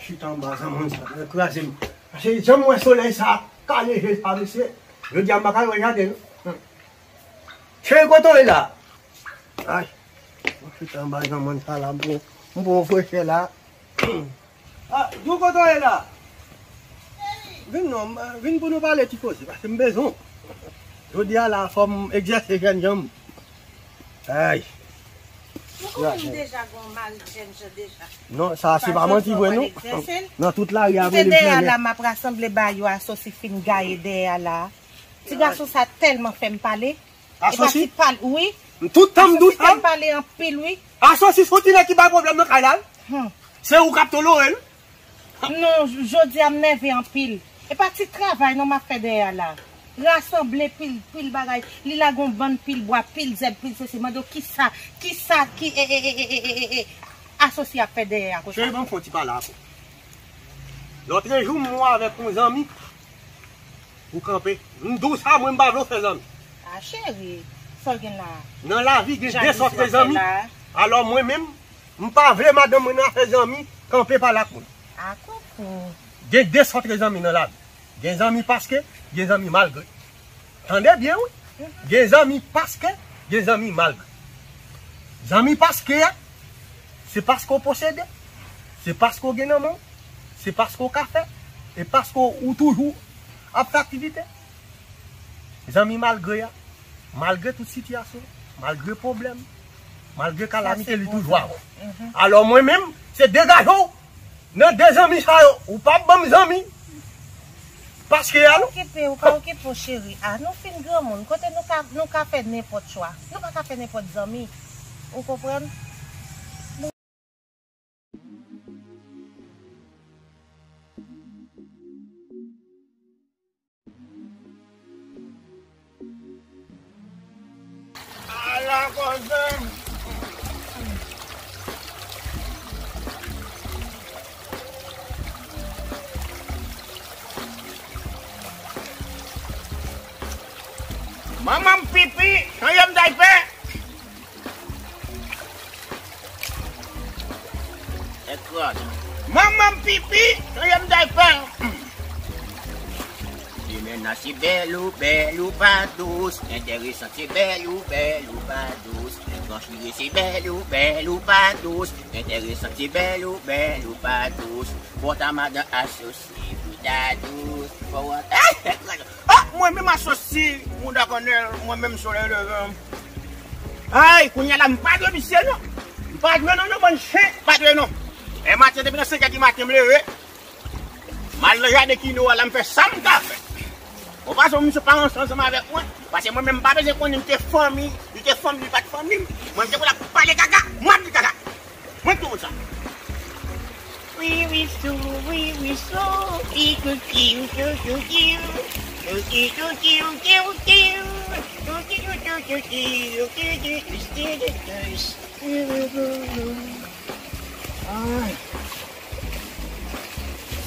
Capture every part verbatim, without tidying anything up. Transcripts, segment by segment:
Chita anba zanmann sa, l kraze m. Pase jan m wè solèy sa ap kale je sa, mesye. Jodi a m pa ka wè jaden, non. Cheri, kote w ye la? Ay, mwen chita anba zanmann sa la, m pran, m pran frechè la. Ah, Dou, kote w ye la? Vin non, vin pou nou pale ti koze, paske m bezwen w. Jodi a la, fò m egzèse jèn jan m. Ay. Ou konnen m deja gen yon mari jèn jan deja. Non, sa se pa manti vre, non. Nan tout lari a, m te dèyè a la, m ap rasanble ba yo, Asosi fin gaye dèyè a la. Ti gason sa tèlman fè m pale. Asosi? Wi. Tout tan m dou sa. Fè m pale anpil, wi. Asosi se yon ti nèg ki bay pwoblèm nan kay la, wi. Hmm. Se ou k ap tolore l. Non, j- jodi a m nève anpil. E pa ti travay non m ap fè dèyè a la. Rasanble pil, pil bagay. Li lage yon bann pil bwa, pil zèb, pil sesi. Mande w kisa, kisa ki e, e, e, e, e, e, e, Asosi ap fè dèyè a konsa. Cheri, ban m fè yon ti pale ak ou. Lòtrejou, m wè avèk yon zanmi, ou kanpe. M di w sa, mwen, m pa vle w fè zanmi. A, cheri, sa w gen la? Nan lavi, gen de sòt de zanmi. Alò, mwen menm, m pa vle madanm mwen nan fè zanmi, kanpe pale ak moun. A, koukou. Gen de sòt de zanmi nan lavi. Gen zanmi paske, gen zanmi malgre. Tande byen, wi. Gen zanmi paske, gen zanmi malgre. Zanmi paske a, se paske w posede, se paske w gen nan men w, se paske w ka fè, e paske w toujou ap fè aktivite. Zanmi malgre a, malgre tout sitiyasyon, malgre pwoblèm, malgre kalamite, li toujou avè w. Alò mwen menm, se degaje w nan de zanmi sa yo. Ou p ap ban m zanmi. Paske a non. Pa okipe w, pa okipe w, cheri. A, nou fin granmoun. Kote nou ka, nou ka fè nenpòt chwa. Nou pa ka fè nenpòt zanmi. Ou konprann? Ala koze. Manman m pipi, chanje m daypè. Ekrad. Manman m pipi, chanje m daypè. Limena se bèl ou bèl ou pa dous. Enteresan se bèl ou bèl ou pa dous. Gran chire se bèl ou bèl ou pa dous. Enteresan se bèl ou bèl ou pa dous. Bon ta madan Asosi pou ta dous. Bon, ah, mwen menm Asosi, mouda kònèl, mwen menm solèy leve. Ay, kounye a la, m pa dwe misye non. M pa dwe non, non, bann chen, m pa dwe non. E maten, depi nan senk è di maten, m leve. M al nan jaden kino a la, m fè sa m ka fè. Bon, paske misye pa ranse ansanm avèk mwen. Paske mwen menm, m pa bezwen konnen li te fanmi, li te fanmi, li pa t fanmi m. Mwen, m te konn ap pale kaka, m ap di kaka. Mwen, tout moun sa. Wi, wi, sou, wi, wi, sou. Wi, tou, tiu, tou, tou, tiu. Tou, tiu, tou, tiu, tiu, tiu. Tou, tiu, tou, tou, tiu, tiu, tiu, tiu, tiu, tiu, tiu. Ay.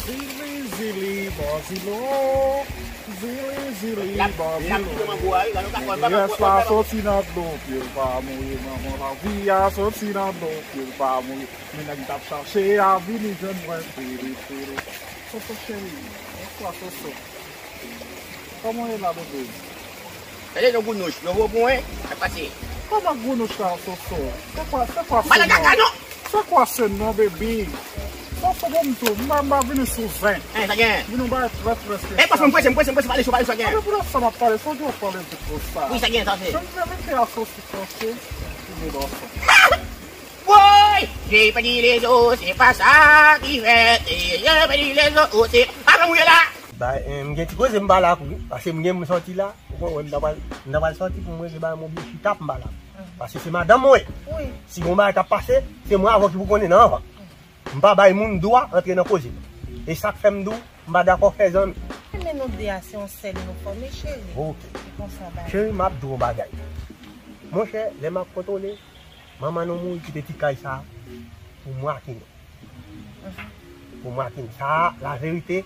Zili, zili, bazilo. Zili, zili, bazilo. Yès la soti nan dlo, pye l pa mouye, manman lavi a soti nan dlo, pye l pa mouye. Men nèg m t ap chache a vini jwenn mwen, fili, fili. Soso cheri, bonswa, Soso. Kòman w ye la, bebe? Gade yon gounouch, yo vo pou mwen, sa pase. Kòman gounouch la, Soso? Se kwa, se kwa se non? Malagata, non? Se kwa se non, bebe? Soso, bon, m tou, m pa, m pa vini sou zen. Hein, sa gen? Vini yon bagay trè, trè espesyal. E, paske m prese, m prese, m prese, pale cho, pale cho, gen. Anben, pou lè sa m ap pale, se w ki w ap pale vit konsa. Wi, sa gen, sa se. Jan m vle mete a Soso, Soso, vini bò sa. Woy! J'ai perdu les os, c'est pas ça qui fait, j'ai perdu les os, c'est pa jan mouye la. Ba, eh, m gen ti koze m pale ak ou, wi. Paske m gen m sòti la, ou konn wè m ta pral, m ta pral sòti pou m regle bagay mwen byen chita pou m pale ak ou. Paske se madanm mwen. Wi. Si gon bagay k ap pase, se mwen avè w ki pou konnen nan anvan. M pa bay moun dwa antre nan koze m. E sa k fè m di w, m pa dakò fè zanmi. Men nou de a se yon sèl nou fòme, cheri. Ok. Se konsa bagay. Cheri, m ap di w yon bagay. Monchè, lè m ap kontwole, manman nou mouri kite ti kay sa pou mwen ak Ino. Pou mwen ak Ino. Sa a, laverite,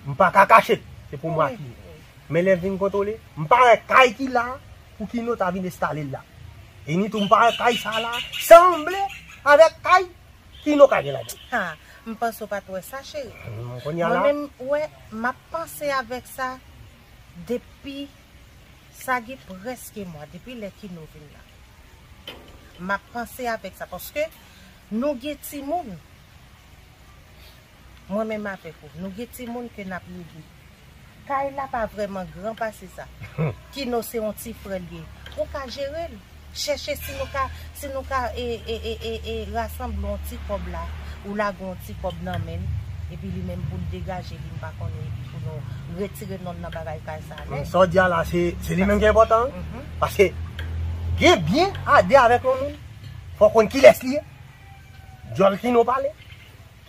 m pa ka kache l. Se pou mwen ak Ino. Men lè vin kontwole, m pa wè kay ki la pou Kino ta vin enstale l la. E ni tou m pa wè kay sa la sanble avèk kay Kino ka gen ladan l. Ha, M panse w pa t wè sa, cheri. Mwen menm, wè, m ap panse avèk sa depi, sa gen prèske mwa, depi lè Kino vin la. M ap panse avèk sa, paske nou gen timoun. Mwen menm avèk ou, nou gen timoun ke n ap rele. Kay la pa vrèman gran pase sa. Kino se yon ti frè l ye. Ou ka jere l. Chèche si nou ka, si nou ka, e, e, e, e, e, rasanble yon ti kòb la. Ou lage yon ti kòb nan men l. Epi li menm pou l degaje li, m pa konnen, epi pou nou retire non l nan bagay kay sa a nèt. Sa w di a la, se, se li menm ki enpòtan, wi. Paske gen byen a de avèk yon moun, fò w konn kilès li ye. Djòl Kino pale.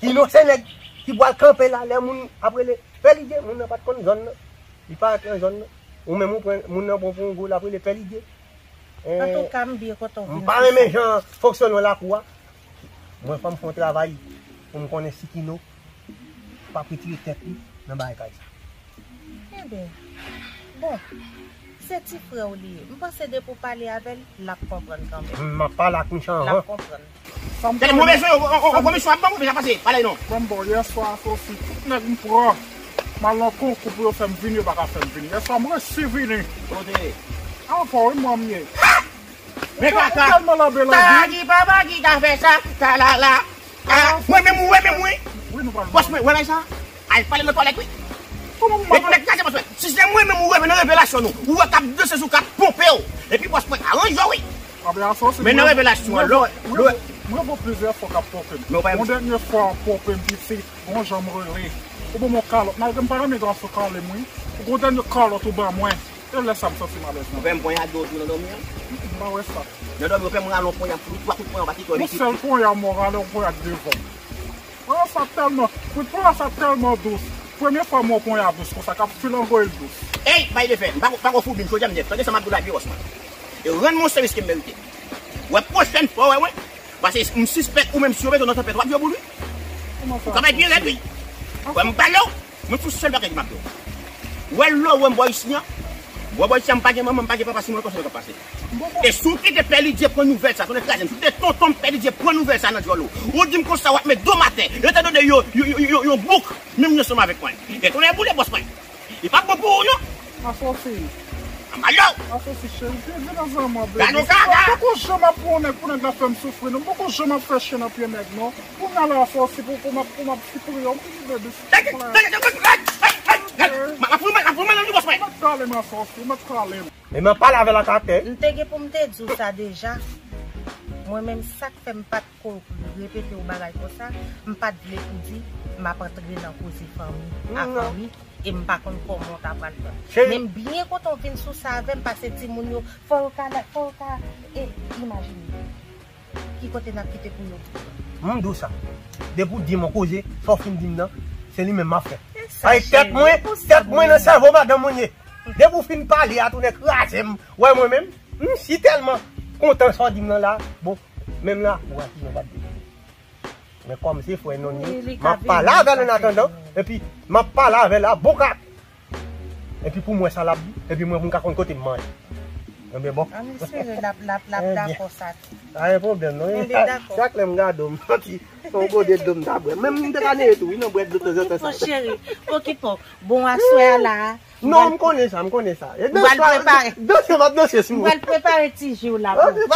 Kino se nèg ki pral kanpe la lè moun ap rele Pè Lidye, moun nan pa t konn zòn nan. Li parèt nan zòn nan. Ou menm ou pran moun nan pran pou yon gwo l ap rele Pè Lidye. Antouka, m byen kontan w vin sou sa. M pa renmen jan fonksyone lakou a. Mwen fò m fè yon travay pou m konnen si Kino p ap retire tèt li nan bagay kay sa. Enben, bon, se ti frè w li ye. M panse depi w pale avè l, l ap konprann kanmenm. M ap pale ak Michan anvan. L ap konprann. Tèlman move sou yo, on komisyon ap ban m, ou deja pase, pale non. Ban m ba w, yèswa Asosi, tout nèg m pran, m al nan konkou pou yo fè m vini, yo pa ka fè m vini. Yèswa m resi vini. Kote? Ankò, wi, mwen m ye. Men kaka. Tagi papa ki ta fè sa, ta la la. Ah, mwen menm ou wè menm mwen. Bòs mwen, wè bagay sa. Al pale nan twalèt wi. Kòman m... Epi nèg kraze bòs mwen. Si se mwen menm ou wè nan revelasyon nou. Ou wè k ap danse sou k ap ponpe w. Epi bòs mwen aranje w wi. Men nan revelasyon an, lò, lò. Mwen vo plizyè fwa k ap ponpe m. Yon dènye fwa ponpe m piti, bon jan m rele. Ou ban m yon kalòt. Malgre m pa renmen gason kale m wi. Ou gon dènye kalòt ou ban mwen. E lè sa m santi m alèz nan. Ou fè m ponyade w tou nan dòmi an? M pa wè sa. Nan dòmi ou fè m rale yon ponyad, tout twa kout ponyad ou pa kite w piti. Yon sèl ponyad mwen rale, yon ponyad devan. Ponyad sa tèlman, wi, ponyad sa tèlman dous. Premye fwa m wè yon ponyad dous konsa, k ap filangoye l dous. Ey, bay de fè, m pa ko, pa ko fout byen, jodi a m nèf. Tande sa m ap di w la, byen wòs mwen. E rann mwen sèvis ke m merite. Wè pwochèn fwa w wè mwen. Paske m sispèk ou menm si yo mete w nan tanpèt w ap jwe boul wi. Ou ka bay byen rèd wi. Wè m pale w, mwen se yon sèl bagay ki m ap di w. Wè lè w wè m bò isi an, wè bò isi an m pa gen manman, m pa gen papa, si mwen konsa yo ka pase. E si w kite Pè Lidye pran nouvèl sa, tonnè kraze m, si w kite tonton m Pè Lidye pran nouvèl sa nan djòl ou, ou di m konsa w ap met do m atè, yo ta tande yo, yo, yo, yo, yo bouk, menm yo ansanm avèk mwen. E tonnè boule bòs mwen. Li pa bon pou ou non. Asosi. Anba yo. Asosi cheri, vin, vin nan zanmi mwen, baby. Gade w kaka. M poko janm ap pran yon nèg pou nèg la fè m soufri non. M poko janm ap fè chen nan pye nèg non. Kounye a la Asosi pou, pou m ap, pou m ap sipri yo. M vini baby. Tande, tande, tande, tande, tande. M ap, m ap, m ap, m ap, m ap, bòs mwen. Ou mèt kale m Asosi, ou mèt kale m. Men m ap pale avè l an karaktè. M te gen pou m te di w sa deja. Mwen menm sa k fè m pa t ko repete w bagay konsa, m pa t vle pou di m ap antre nan koze fanmi a fanmi e m pa konn kòman w ta pral fè. Men m byen kontan w vin sou sa avè m, paske timoun yo, fò yo ka, fò yo ka, e, imajine ki kote n ap kite pou yo. M di w sa. Depi w di m yon koze, sa w fin di m nan, se li menm m ap fè. Paske tèt mwen, tèt mwen nan sèvo madanm mwen ye. Depi w fin pale a, tounen kraze m. Wè mwen menm, m si tèlman kontan sa w di m nan la, bon, menm la, ou wè ki jan w ap di. Men kòm se frè Nonnie, m ap pale avè l annatandan, epi m ap pale avè l a bon kat. Epi pou m wè sa l ap di, epi mwen pou m ka konn kote m manje. Enben bon. Ann espere l ap, l ap, l ap dakò sa tou. Pa gen pwoblèm non. Enben dakò. Chak lè m gade w, m santi yon gode dlo m ta bwè. Menm m te ka neye tou, wi, nan bwè dlo tanzantan sa. Okipe w cheri, okipe w. Bon, aswè a la a, non, m konnen sa, m konnen sa. E danse, danse, m ap danse sou ou. M pral prepare ti ji w la pou ou.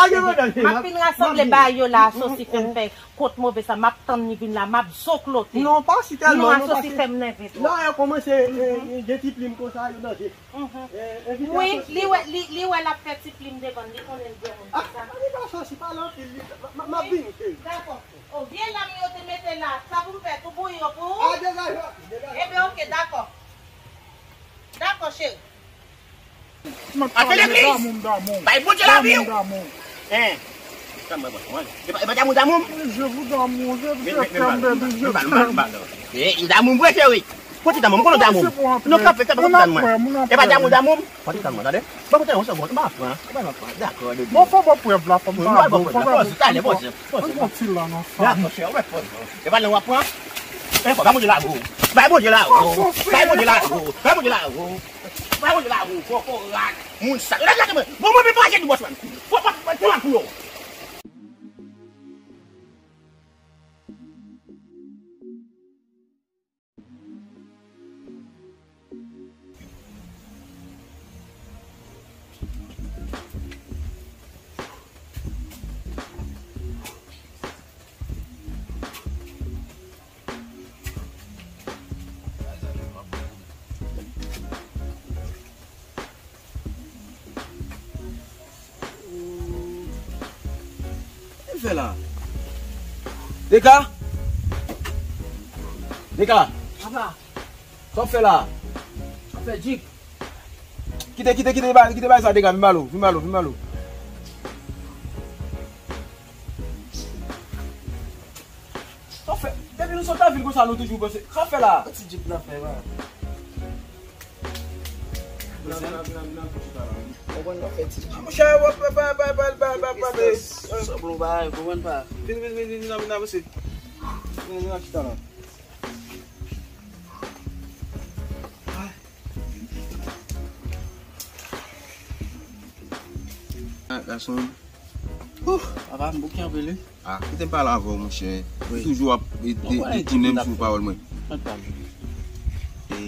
M ap fin rasanble bagay yo la, Asosi fè m fè kont move sa, m ap tann li vin la, m ap zoklote. Non, pa si tèlman, non, Asosi fè m nève twòp. Non, yo kòmanse, e, gen ti plim konsa, yo danje. Wi, li wè, li, li wè l ap fè ti plim devan l, li konnen l granmoun konsa. A, li pa sòsi, pale anpil, li, m, m, m ap vini, cheri. Dakò. O, vye lam yo te mete la, sa pou m fè tou bouyi yo pou ou? A, degaje w, degaje w. Enben, oke, dakò. Dakò, cheri. Mwen pale damou m damou. Bay Bondye lavi w. Damou m damou. Hein. Sa mwen bon, mwen. E pa, e pa damou damou m. Je vous d'amour, je vous aime, baby, je t'aime. E, damou m vre, cheri. Kote damou m, kote damou m? Non, kanpe, kanpe, kote damou m? E pa damou damou m. Kote damou m, tande? Bon, kote damou m, se bon, m pa pran. M pa pran. Dakò, baby. Bon, fò mwen pran la, fò m pran. Fò m pran. Fò m pran ti la nan sa. Dakò, cheri, w mèt pran. E pa nan w ap pran. E pa, bay Bondye lavi w. Bay Bondye lavi w. Bay Bondye lavi w. Bay Bondye lavi w. Bay Bondye lavi w. Kokorat. Moun sal. Lage mwen. Bon, mwen pa achte di bòs mwen. Fò pa, fò pa pou yo. Fè la. Deka! Deka! Papa! Sa w fè la? Sa w fè, Djik? Kite, kite, kite, bay- kite bay sa, Deka. Vin ba lo, vin ba lo, vin ba lo. Sa w fè? Depi nou sot lavil konsa, nou toujou panse. Sa w fè la? Ti Djik nan fè, va. Vin, vin, vin, vin, vin, vin, vin, vin. Monchè, w ap, pa, pa, pa, pa, pa, pa, pa, pa, Sa bon bagay, konprann pa? Vin, vin, vin, vin, vin, vin avanse. Vin, vin, vin, chita la. Ah, gason. Ouh, papa, m bouke anpil, wi. Ah, kite m pale avè w, monchè. Ou toujou ap e, e, tounen m sou pawòl mwen. Mwen pa vle. E,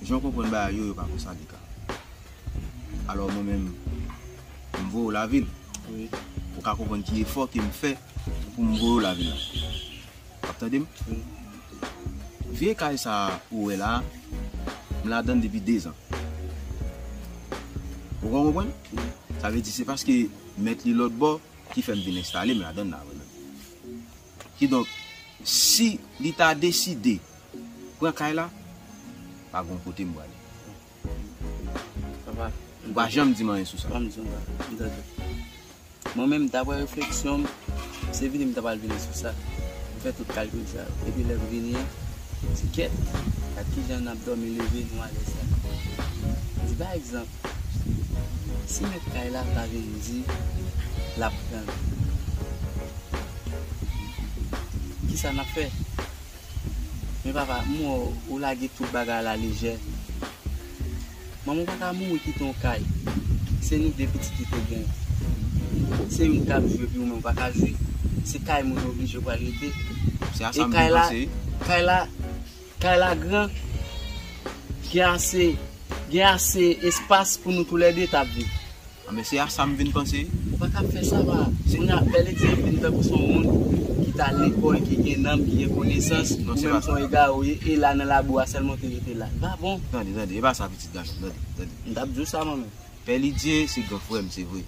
jan w konprann bagay yo, yo pa konsa, Deka. Alò, mwen menm, m voye w lavil. Wi. Ou ka konprann ki efò ke m fè pou m voye w lavil la. W ap tande m? Wi. Vye kay sa ou wè la, m ladann depi dezan. Ou konn konprann? Wi. Sa vle di se paske mèt li lòt bò ki fè m vin enstale m ladann la, mwen menm. Kidonk, si li ta deside pran kay la, pa gen kote m prale. Papa, ou pa janm di m anyen sou sa. Pa m di w, m tande. Mwen menm, daprè refleksyon m, se vini m ta pral vini sou sa. M fè tout kalkil sa yo. Epi lè m vini an, m di kèt, gad kijan n ap dòmi leve, nou alèz la. M di, pa egzanp, si mèt kay la ta vin di l ap pran l, kisa n ap fè? Men papa, m wè w, ou lage tout bagay alalejè. Manman w pa ka mouri kite yon kay. Se nou de pitit li te gen. Se youn k ap jwi epi ou menm ou pa ka jwi. Se kay moun oblije pral rete. Se a sa m vin panse. E kay la, kay la, kay la gran. Gen ase, gen ase espas pou nou toulède t ap viv. Anben, se a sa m vin panse. Ou pa ka fè sa, pa. Kounye a, Bèlidye vin tankou se yon moun ki t al lekòl, ki gen nanm, ki gen konesans. Ou menm se yon egare ou ye, e la nan labou a sèlman ou te rete la. Li pa bon. Tande, tande, e pa sa, pitit gason m, tande, tande. M t ap di w sa, mwen menm. Bèlidye se gran frè m, se vre.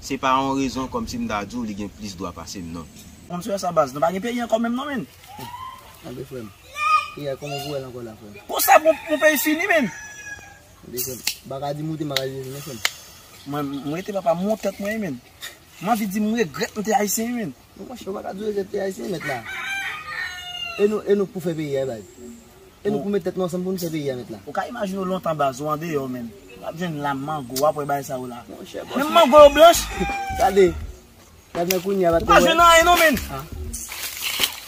Se pa yon rezon kòmsi m ta di w li gen plis dwa pase m, non. Mwen, m sou sa, baz. Nou pa gen peyi ankò menm, non, menm. Tande, frè m. Peyi a, kòman pou wè l ankò la, frè m? Konsa, pou, pou peyi fini, menm. Tande, frè m. M pa ka di m rete, m pa ka di m vini, frè m. Mwen, m rete, papa, m wont tèt mwen, menm. M anvi di m regrèt m te ayisyen, menm. Non, monchè, ou pa ka di w regrèt te ayisyen, mèt la. E nou, e nou k pou fè peyi a, e bay. E nou pou met tèt nou ansanm pou nou fè peyi a, mèt la. Ou ka imajine w lontan, baz, ou andeyò, menm. W ap jwenn lam, mango, w ap wè bagay sa yo la. Monchè, menm mango yo blanch. Gade. Gad nan kounye a, pa t konn wè. Ou pa jwenn anyen non, menm. Ah.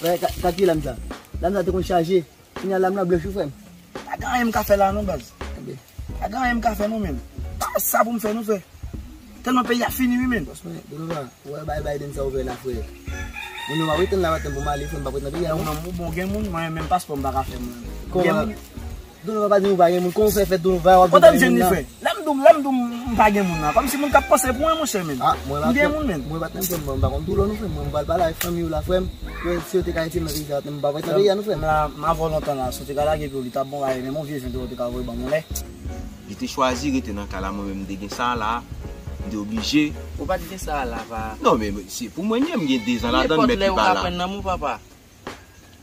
Wè, ka, ka ki lam sa? Lam sa te konn chaje. Kounye a lam nan blanch wi, frè m. Pa gen anyen m ka fè la non, baz. Tande. Pa gen anyen m ka fè non, menm. Pa sa pou m fè non, frè. Tèlman peyi a fini wi, menm. Bòs mwen, Donovan, ou wè bay Biden sa ouvè la, frè. Moun yo m ap retann la maten pou m ale, frè m, m p ap ret nan peyi a non. Ou menm ou bon, gen moun, mwen menm paspò m pa ka fè mwen. Gen moun. Donovan pa di nou pa gen moun. Kòman w fè fè Donovan w ap di w pa gen moun nan? Kote m jwenn li, frè? Lè m di w, lè m di w m pa gen moun nan, kòmsi moun k ap panse pou mwen, monchè, menm. Ah, mwen pa gen moun, menm. Mwen pa t nan frè m, mwen pa konn doulè nou, frè m. Mwen m pral pale avèk fanmi w la, frè m. Yo, si yo te ka retire m nan peyi sa, m pa t nan peyi a, non, frè m. M la, m avè w lontan la, si w te ka lage pye w, li t ap bon bagay, men m on vye jwenn ou te ka voye ban mwen lè. Li te chwazi rete nan kay la, mwen menm m te gen sa la, m te oblije. Ou pa t gen sa la, pa. Non, men se pou mwen, m gen dezan ladan l, mèt li pa la. Nenpòt lè ou ka pran nan men w, papa.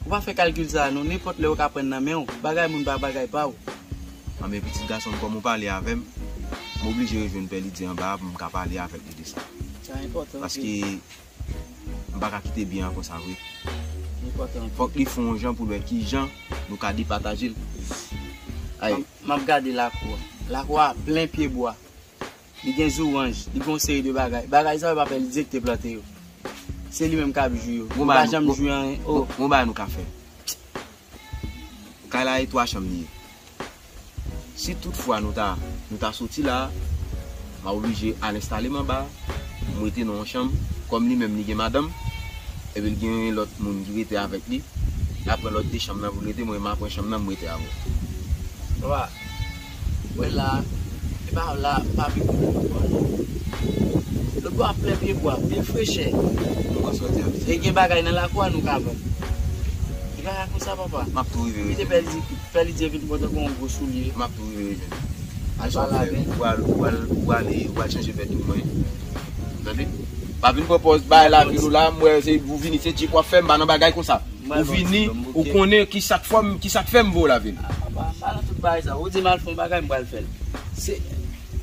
Ou pa fè kalkil sa a non, nenpòt lè yo ka pran nan men w, bagay moun pa bagay pa w. Anben pitit gason m, kòm ou pale avè m, m oblije rejwenn Pè Lidye anba a pou m ka pale avèk li de sa. Sa enpòtan, paske m pa ka kite byen an konsa vre. Enpòtan. Fòk li fè yon jan pou l wè kijan nou ka depataje l. Ay. M ap gade lakou a. Lakou a plen pye bwa. Li gen zoranj, li gen yon seri de bagay. Bagay sa yo pa Pè Lidye ki te plante yo. Se li menm k ap jwi yo. Li pa janm jwi anyen. Oh. Gon bagay nou ka fè. Kay la e twa chanm li ye. Si tout fwa nou ta, nou ta soti la, m a oblije al enstale m anba, m rete nan yon chanm, kòm li menm li gen madanm, epi l gen lòt moun ki rete avèk li. L ap pran lòt de chanm nan pou l rete, mwen m a pran chanm nan, m rete avè w. Papa, wè la, e pa la, pa pi kou lòt bò a non. Lòt bò a plen pye bwa, pil frechè. Nou ka sòti an. E gen bagay nan lakou a nou ka vann. E bagay konsa, papa. M ap tou rive rejwenn ou. Kite Pè Lidye, Pè Lidye vin pran tankou yon gwo soulye. M ap tou rive rejwenn ou. Al pale avè l. Ou al, ou al, ou ale, ou al chanje vèt pou mwen. Tande? Pa vin pran pòz bay lavil ou la, m wè se ou vini se djip w ap fè, m pa nan bagay konsa. Ou vini, ou konnen ki sa k fè m, ki sa k fè m voye w lavil. Ah, pa, pa nan tout bagay sa. Ou di m al fè yon bagay, m pral fè l. Se,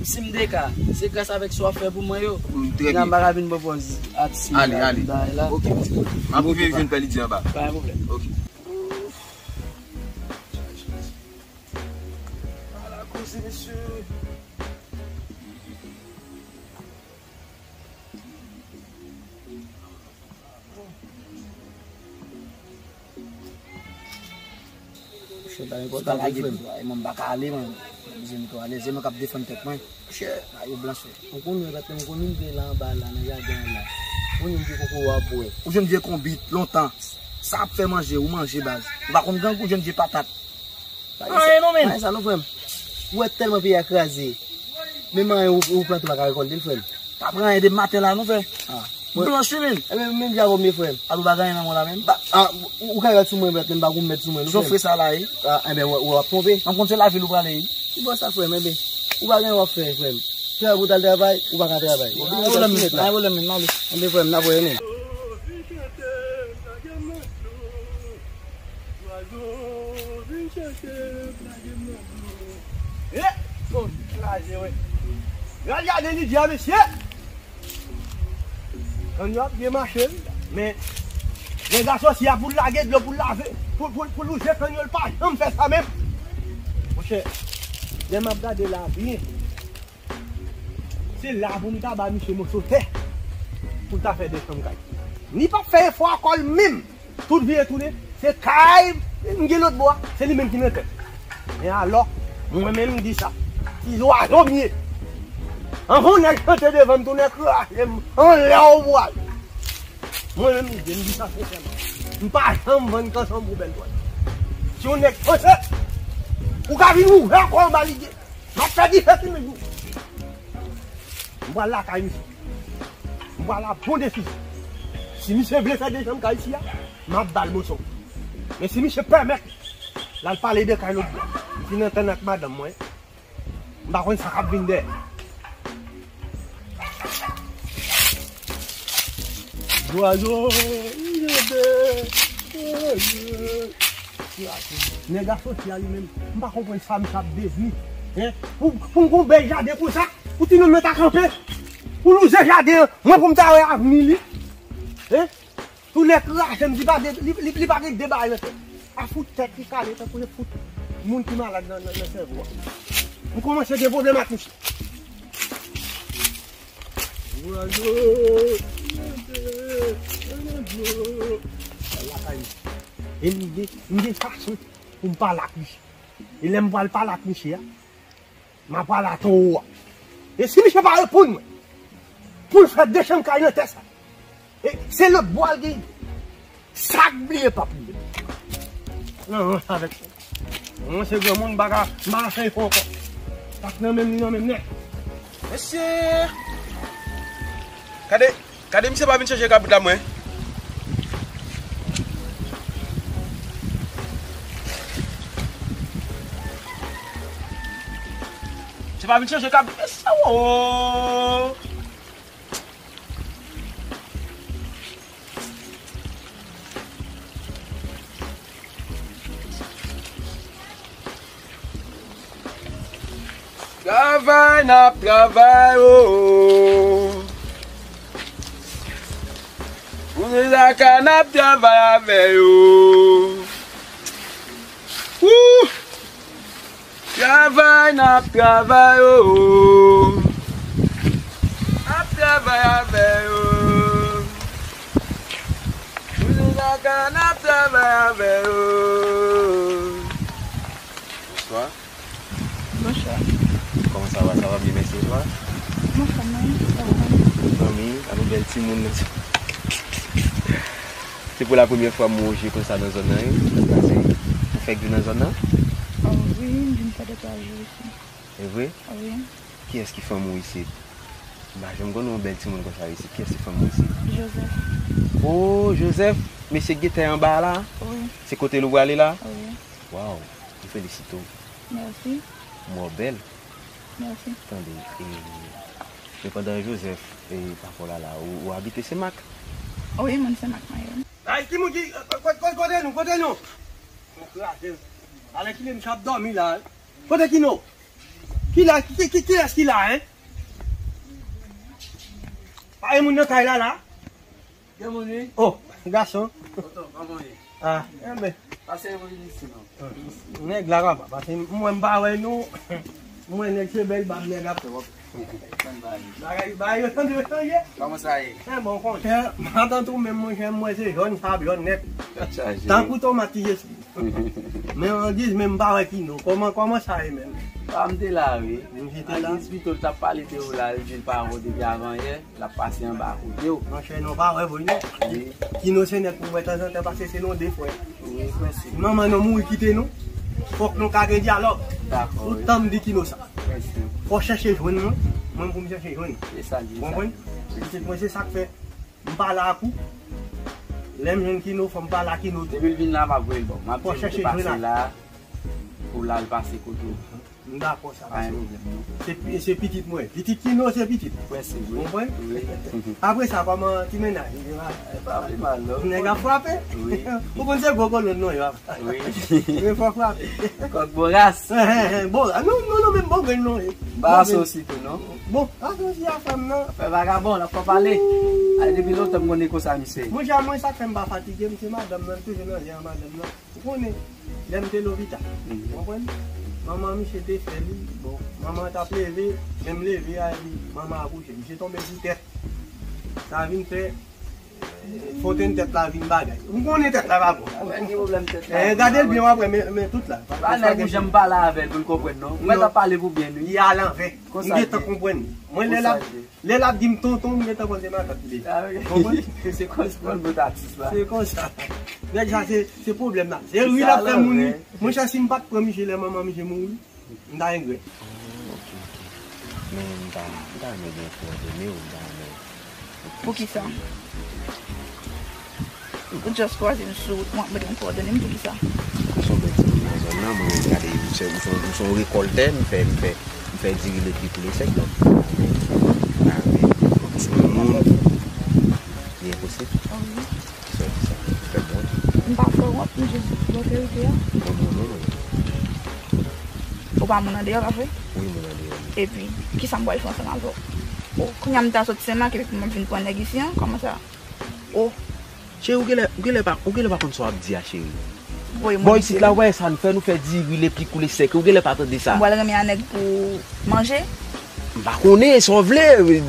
si m deka, se gras avèk sa w ap fè pou mwen yo. Trè byen. M pa ka vin pran pòz atis. Ale, ale. Ok. M ap rive jwenn pè Lidi anba. Pa gen pwoblèm. Ok. Ala koze, mesye. Monchè, pa enpòtan, frè m. Mwen pa ka ale, mwen. Mizè m twò alèz, se mwen k ap defann tèt mwen. Monchè, a yo blanch, frè. Ou konn wè, patnè, ou konn vin la anba la, nan jaden an la. Ou jwenn vye kokowa pou wè. Ou jwenn vye konbit, lontan. Sa ap fè manje, ou manje, baz. Ou pa konn gang, ou jwenn vye patat. Anyen non, men. Anyen sa non, frè m. Ou wè tèlman peyi a kraze. Menm anyen ou, ou plante, ou pa ka rekòlte l, frè m. Pa pran anyen depi maten la non, frè. Ah. Blanch wi, men. Ebyen, menm jan avè w m ye, frè m. Alo, pa gen anyen nan men w la, menm. Ba, ah, ou, ou ka rèd sou mwen, men m pa gou mèt sou mwen non, frè m. Jofre sa la, wi. Ah, ebyen, w, w ap twonpe. M ap konn se lavil ou prale, wi. Ki bò sa, frè m, ebyen? Ou pa gen anyen w ap fè, frè m. Travay pou w t al travay, ou pa ka travay. Bon, pa gen pwoblèm, men, n ale. Ebyen, frè m, n ap wè, men. Zwazo vin chèche m, lage m nan dlo. E, bon, kraze, wi. Gad, gade Lidya, mesye! Kann yo ap byen mache, wi. Men, nèg asosye a pou l lage dlo, pou l lave, pou, pou, pou l wouze kann yo, l pa janm fè sa menm. Monchè, lè m ap gade la byen, se la pou m ta ba misye moso tè pou l ta fè de chanm kay. Li p ap fè efò akò l menm. Tout vire tounen, se kay m gen lòt bò a, se li menm ki nan tèt. Men alò, mwen menm m di sa, ti zwazo m ye. Anvan yon nèg chante devan m, tounen kraze m anlè w pral. Mwen menm m di, m di sa sensèman. M pa janm vann kanson pou bèl twal. Si yon nèg chante, ou ka vin ouvè kò w anba lidye. M ap fè dife sou men nou. M pral lakay misye. M pral la bon desizyon. Si misye vle fè de chanm kay isi a, m ap ba l moso. Men si misye pèmèt l al pale de kay lòt bò, m fin antann ak madanm mwen, m pa konn sa k ap vin dèyè. Zwazo, nèg asosye a li menm, m pa konprann sa misye ap devni. Hein? Pou, pou m gon bèl jaden konsa, pou timoun mwen ta kanpe, pou louze jaden an, mwen pou m ta wè avni li. Hein? Tou lè kraze m di pa de, li, li, li pa gen de bagay nan tèt. A fout tèt li kale tankou se fout moun ki malad nan, nan, nan sèvo a. M kòmanse gen pwoblèm ak misye. Zwazo, nan dlo, nan dlo. Al lakay li. E m gen, m gen fason pou m pale ak li. E lè m pral pale ak misye a, m ap pale a towo a. E si misye pa reponn mwen, pou l fè de chanm kay nan tè sa. E se lòt bò a l gen. Sa k bliye p ap bliye. Nan ranch avèk sa. Mwen se granmoun, m pa ka, m pa ka fè efò ankò. Sa k nan men m, li nan men m nèt. Mesye! Gade, gade misye pa vin chèche kabrit la mwen. Misye pa vin chèche kabrit, mesye, oh! Travay n ap travay, oh, oh. Pou se zaka n ap travay avè yo. Wouh! Travay n ap travay, oh, oh. N ap travay avè yo. Pou se zaka n ap travay avè yo. Bonswa. Bonswa. Kòman sa va? Sa va byen, mèsi. E twa? Mwen anfòm, wi. Sa va? Fanmi, a nou bèl timoun nan. Se pou la premyè fwa m wè w jwe konsa nan zòn nan, wi. Pase, ou fèk vin nan zòn nan? Oh, wi, m vin fè de twa jou isi. E vre? Wi. Kiyès ki fanm ou isit? M pa janm konn yon bèl timoun konsa isit. Kiyès ki fanm ou isit? Joseph. Oh, Joseph, mesye k gen tè anba a la? Wi. Se kote l ou prale la? Wi. Waw, m felisite w. Mèsi. M wè w bèl. Mèsi. Tande, e, Sepandan, Joseph, e, papa w la la, ou, ou abite Senmak? Wi, moun Senmak mwen ye. Ay, ki moun ki, kote, kote, kote nou, kote nou? Mwen kraze. Alèkile, misye ap dòmi la. Kote Kino? Ki la, ki, ki, kilès ki la, en? Pa gen moun nan kay la, la? Gen moun, wi. Oh, gason. Tonton, kòman w ye? Ah, enben. Pase yon vin isi, non. Nèg la, papa, pase, mwen m pa wè nou. Mwen nèg se bèl bab nèg ap. Bagay, bagay yo tande yo chanje. Kòman sa ye? Enben, w konnen. Matant ou menm, monchè, mwen se jòn sa ap jòn nèt. Tèt chaje. Tankou tomat ki jesi. Men angiz, men m pa wè Kino. Kòman, kòman sa ye menm? Ah, m te la, wi. Ou te la? Angiz pito l t ap pale de ou la, li di l pa wè w depi avan yè. L ap pase anba kote w. Monchè, nou pa wè vre non. Wi. Kino se nèg pou m wè tanzantan paske se nou de frè. Wi, prensip. Manman nou mouri kite nou. Fòk nou ka gen dyalòg. Dakò, wi. Ou tann m di Kino sa. Prensip. Fò chèche jwenn mwen, mwen pou m chèche jwenn. Se sa l di, sa. Konprann? Pitit mwen, se sa k fè m pale ak ou. Lè m jwenn Kino, fò m pale ak Kino tou. Depi l vin la, m ap voye l ba w. M ap di l te pase la pou l al pase kote w. M dakò sa, paske se, se pitit mwen. Pitit Kino, se pitit. Ou konprann? Wi. Apre sa, kòman ti mennaj? E pa pi mal, non. Nèg ap frape? Wi. Ou konn se gwo kolonn nou ye, papa. Wi. Men fò frape. Kòk Boras. Bon, non, non, non, men bon grenn nou ye. Ba asosi tou, non? Bon, asosi a fè m nan. Fè vagabon, l ap fè pale. Ay, depi lontan m konnen konsa misye. Mwen, jan mwen, sa k fè m pa fatige, m se madanm nan, m toujou nan zen an madanm nan. Ou konnen, lè m te lopital, ou konprann? Manman misye te fè li, bon, manman t ap leve, lè m leve a, epi manman akouche. Misye tonbe sou tèt. Sa vin fè, eh, fontenn tèt la vin bagay. Ou konnen tèt la pa bon. Avè ki pwoblèm tèt la? Eh, gade l byen, w ap wè, men, men tout la. Pa nèg ou janm pale avè l pou l konprann, non. Ou mèt ap pale pou byen, wi. Li alanvè. M gentan konprann. Mwen, lè l ap, lè l ap di m tonton, m gentan konn se matant li ye. Ou konprann? Se konsa. Se konsa. Nèg sa, se, se pwoblèm la. Se ri l ap fè moun ri. Monchè, si m pa t pran misye lè manman misye mouri, m ta regrèt. Oh, ok, ok. Men m ta, m ta renmen gen kowòdone w, m ta renmen. Poukisa? Ou just kwaze m sou wout, w ap mande m kowòdone m, poukisa? Ou se yon bèl timoun nan zòn nan, mwen menm gade, m se, m se, m se yon rekòltè, m fè, m fè, m fè diri le pi koule sèk, donk, m pa renmen, m pa renmen, m pa renmen, se yon moun, li enposib. Wi. Kisa w di sa? Ou fè m wont? M pa fè w wont, m jis di w verite a. Mwen, mwen, mwen, mwen. Ou pa moun andeyò, pa vre? Wi, moun andeyò, wi. Epi, kisa m pral fè ansanm avè w? O, kounye a m ta sot Senmak epi pou m ap vin pran nèg isi an, kòman sa? O. Cheri, ou genlè, ou genlè pa, ou genlè pa konn sa w ap di a, cheri. Bò isit la, ou pa wè sa n fè, nou fè diri le pi koule sèk, ou genlè pa tande sa. M pral renmen a nèg pou manje? M pa konnen, sa w vle,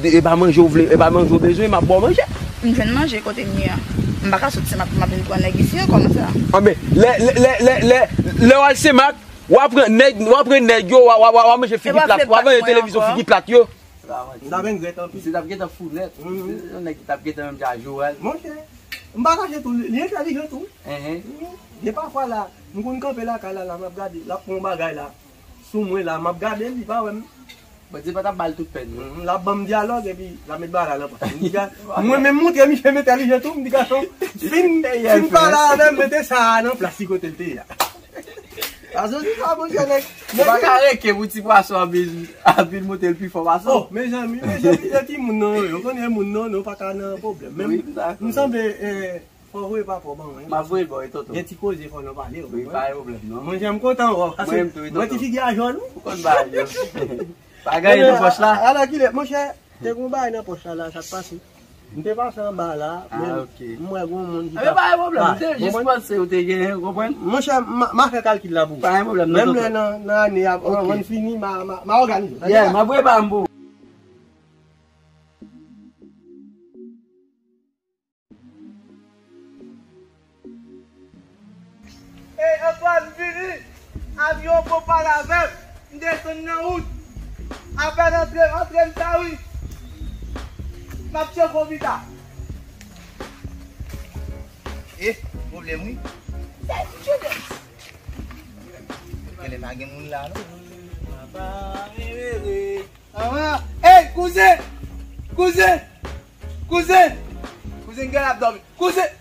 e pa manje w vle, e pa manje w bezwen, m ap ba w manje. M jwenn manje kote m ye a. M pa ka sot Senmak pou m ap vin pran nèg isi an, kòman sa? Anben, lè, lè, lè, lè, lè, lè w al Senmak, w a pran nèg, w a pran nèg yo, w a, w a, w a, w a manje figi plat, w a manje televizyon figi plat yo. M t ap regrèt anpil. Misye t ap gentan fou nèt. Mhm. Se yon nèg ki t ap gentan menm jan ak Joel. Monchè, m pa kache tou, li entèlijan tou. Mhm. Mhm. Gen pafwa la, m konn kanpe lakay la, la, m ap gade, l ap pran yon bagay la. Sou mwen la, m ap gade l, li pa wè m. Bondye pa t ap ba l tout pèn yo. Mhm, l ap ban m dyalòg, epi l ap met bagay la nan pòch. M di, ga-, mwen menm montre misye m entèlijan tou, m di, gason, fin, fin pale avè m, mete sa a nan plas li kote l te ye a. Paske se sa, monchè, nèg, ou pa ka reke pou ti pwason ap vin, ap vin monte l pi fò pase w. Oh, mezanmi, mezanmi, se timoun nan yo, yo konnen moun nan, nou pa ka nan pwoblèm. Men m sanble, eh, fò voye pa fò ban mwen. M ap voye l ba w, wi, tonton. Gen ti koze fò nou pale, wi, pa gen pwoblèm, non. Mwen, jan m kontan wè w, paske mwen, ti figi a jòn, wi. Ou konn bagay yo. Pa gen nan pòch la. Alò, kilè, monchè, te gon bagay nan pòch la, la, sa k pase. M te pase anba la, men m wè gon moun ki t ap, pa gen pwoblèm, m te jis panse ou te genyen, ou konprann? Monchè, m a fè kalkil la pou ou. Pa gen pwoblèm, non, tonton. Menm lè nan, nan ane a, anvan n fini, m a, m a, m a òganize w. Yeah, m ap voye ba m pou ou. Ey, Antoine, vini! Avyon, pran pale avè m. M desann nan wout. Apèn antre, antre m ta wi. M ap tcheke w pita. Eh, pwoblèm wi. Sa e ti Judens. Genlè pa gen moun la, non? Papa, mwen rele. Anhan. Ey, kouzen! Kouzen! Kouzen! Kouzen, genlè ap dòmi. Kouzen!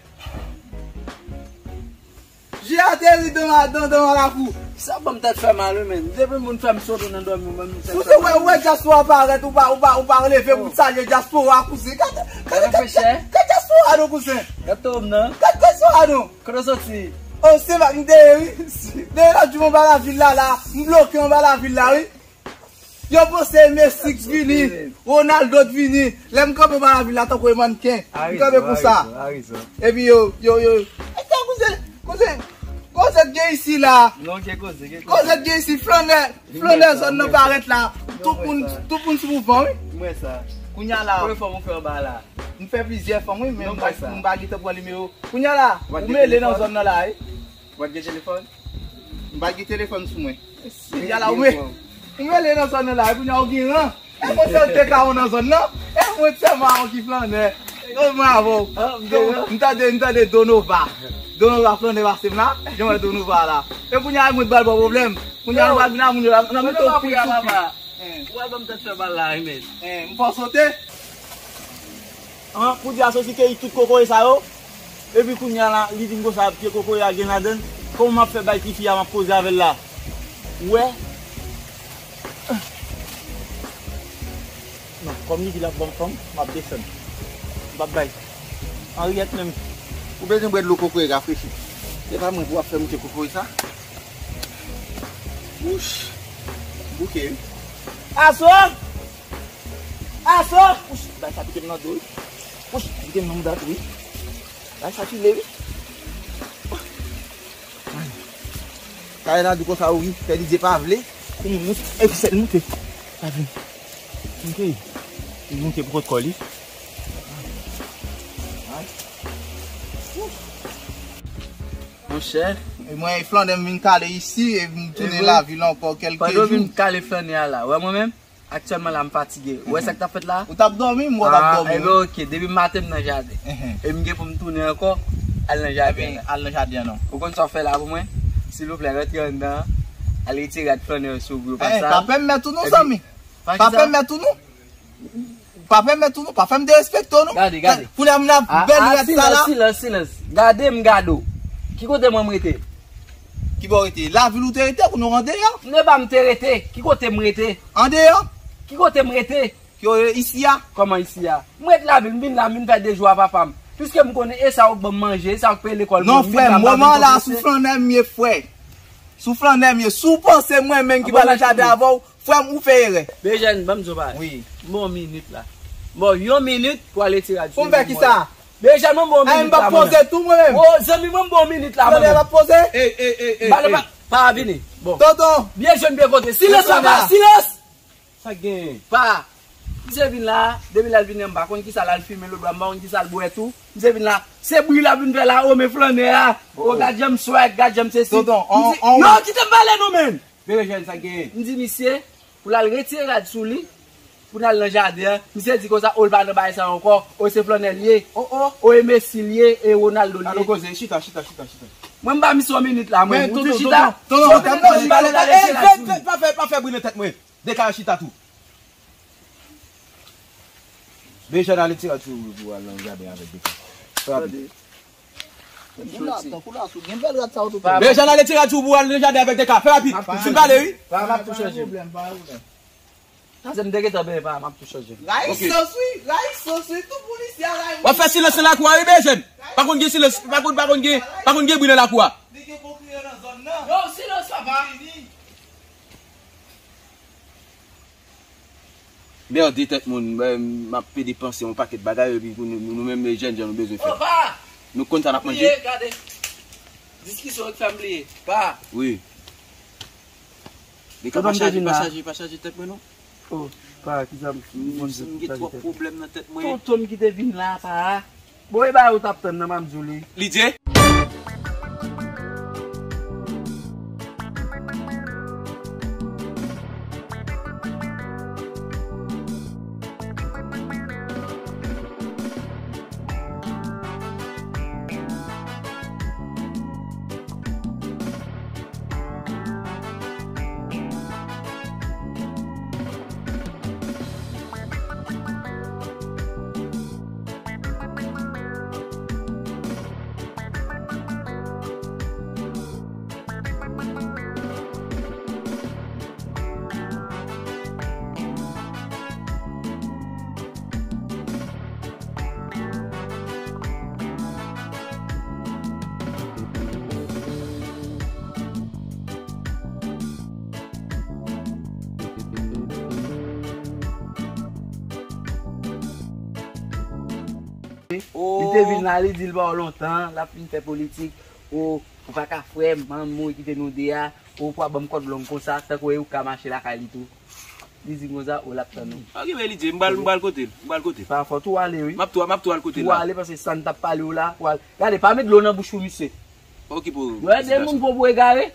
Je ateri dan, dan, dan lakou. Sa ban m tèt fè mal, wi, men. Depi moun fè m sote nan dòmi, mwen, m tèt fè mal. Ou wè, ou wè dyaspora parèt, ou pa, ou pa, ou pa leve pou salye dyaspora, kouzen. Gade, gade, gade, gade dyaspora, non, kouzen. Gade tòm nan. Gade dyaspora, non. Kote w soti? O, se va, m deye, wi. Deye la, di m anba lavil la, la. M bloke anba lavil la, wi. Yo panse Messi t vini, Ronaldo t vini. Lè m kanpe anba lavil la, tankou yon mannken. M kanpe konsa. Epi yo, yo, yo. Eske kouzen, kouzen, koze k gen isi la? Non, gen koze, gen koze. Koze k gen isi, flannè, flannè zòn nan parèt la. Tout moun, tout moun sou mouvman, wi. M wè sa. Kounya la. Konbyen fòm ou fè anba la? M fè plizyè fòm, wi, men m pa, m pa gentan pran nimewo. Kounya la, ou mele nan zòn nan la, wi. Ou pa t gen telefòn? M pa t gen telefòn sou mwen. Kounya la, ou me-, ou mele nan zòn nan la, kounya ou gen ran. E mwen sèl te ka ou nan zòn nan. E mwen sèlman ou ki flannè. E mwen avè w. M tande, m tande Donova. Donova flannè pase m la. Jan wè Donova la. E kounya mwen t pral ba w pwoblèm. Kounya nou pral vin a moun yo la. Nan mete w pri sou pri. Ou al ban m tèt fè mal la, wi, men. M fè w sote. An, pou di a soti keyi tout kokoye sa yo. Epi kounya la, li vin konsa, pye kokoye a gen ladann. Kòman m ap fè bay tifi a, m ap koze avè l la? Ou wè? Non, kòm li di l ap ban m fanm, m ap desann. M p ap bay. Anriyèt menm. Ou bezwen bwè dlo kokoye rafrechi. Se pa mwen pou w ap fè moute kokoye sa. Wouch. Bouke, wi. Aso! Aso! Wouch, bay sa pike m nan do, wi. Wouch, pike m nan mouda tou, wi. Bay sa file, wi. Kay la di konsa, wi. Fè li di pa vle. Pou moun moute. Epi sèl moute. Pa vin. Ok. Li moute pou kont kò li. Monchè. E mwen, e flannè m vin kale isi, e m tounen lavil ankò kèlke jou. Pandan w vin kale flannè a la, wè mwen menm, aktyèlman la, m fatige. Ou wè sa k t ap fèt la? Ou t ap dòmi, m wè w t ap dòmi, wi. Ebyen, ok, depi maten m nan jaden. E m gen pou m tounen ankò, al nan jaden an. Al nan jaden an, non. Ou konn sa w fè la pou mwen? Silvouplè, rantre anndan, al retire rad flannè yo sou ou yo, pa sal. Pa pèmèt ou non, zanmi. Pa pèmèt ou non. Pa pèmèt ou non, pa fè m derespekte w non. Gade, gade. Kounye a moun ap bèl rad sa la. Silans, silans, silans. Gade m gade w. Ki kote mwen m rete? Ki bò w rete? Lavil ou te rete, kounye w andeyò? M te ba m te rete. Ki kote m rete? Andeyò? Ki kote m rete? Ki w isi a? Kòman isi a? M ret lavil, m vin la, m vin fè de jou a papa m. Piske m konnen e sa w k ban m manje, e sa w k peye lekòl mwen, m vin la, m pa vin konfese. Non, frè m, moman la sou flannè m ye, frè. Sou flannè m ye. Si w panse mwen menm ki pral nan jaden avè w, frè m, ou fè erè. Bejèn, ban m di w bagay. Wi. M ba w yon minit la. M ba w yon minit pou w al retire rad sou ou. Pou m fè kisa? Bejèn, mwen m ba w yon minit la, mwen menm. Ay, m p ap poze tou, mwen menm. O, zanmi mwen, m ba w yon minit la, mwen menm. Flannè p ap poze? Ey, ey, ey, ey, ey. Pa, pa, pa vini. Bon. Tonton. Byen jwenn, byen konte. Silans, papa, silans! Sa k genyen? Pa. Misye vin la, depi lè l vin la, m pa konn kisa l al fimen lòtbò a, m pa konn kisa l bwè tou. Misye vin la, se bri l ap vin fè la, o, men flannè a. O, gad jan m swag, gad jan m sesi. Tonton, on, on. Non, kite m pale non, menn. Bebe jèn, sa k genyen? M di misye, pou l al retire rad sou li, pou n al nan jaden an. Misye di konsa, o, l pa nan bagay sa ankò. O, se flannè l ye. O, o. O, e Messi l ye, e Ronaldo l ye. Gade koze, chita, chita, chita, chita. Mwen, m ba misye yon minit la, mwen. Ou di chita? Tonton, tonton, tonton, chita, chita, chita. Ey, pa fè, pa fè bri nan tèt mwen. Deka chita tou. Bejèn ale tire ti ou pou al nan jaden avèk Deka. Fè rapid. Bejèn ale tire ti ou pou al nan jaden avèk Deka. Fè rapid. Fin pale, wi. Pa, m ap tou chanje. Sa se m te gentan benyen pa, m ap tou chanje. Rayi sos, wi. Rayi sos, wi. Tout moun isi a rayi moun. W ap fè silans nan lakou a, wi, Bejèn. Pa konn gen silans, pa konn, pa konn gen, pa konn gen bri nan lakou a. Li gen bon kliyan nan zòn nan. Yo, silans, papa. Merde tèt moun, m ap pede panse yon pakèt bagay, epi pou nou, nou menm jèn jan nou bezwen fè. Opa! Nou konn sa n ap manje. Bliye, gade. Diskisyon yo k fè m bliye. Pa. Wi. Li ka pa chaje, pa chaje, pa chaje tèt mwen non. Oh, pa, kisa m, m gen twòp pwoblèm nan tèt mwen. Tonton m ki te vin la, pa. Bon, e bagay ou t ap tann nan, m ap di w li. Lidye? Li te vin la, li di l ba w lontan, l ap vin fè politik. O, ou pa ka frè m, manman w kite nou de a. O, ou pa ban m kòd long konsa, tankou e ou k ka mache lakay li tou. Li di m konsa, o, l ap tann ou. Ok, men li di, m pral, m pral kote l, m pral kote l. Pa fòt ou ale, wi. M ap tou, m ap tou al kote l la. Ou ale, paske sa n t ap pale w la, ou al. Gade, pa met dlo nan bouch ou, misye. Okipe w. Lè de moun pran pou egare,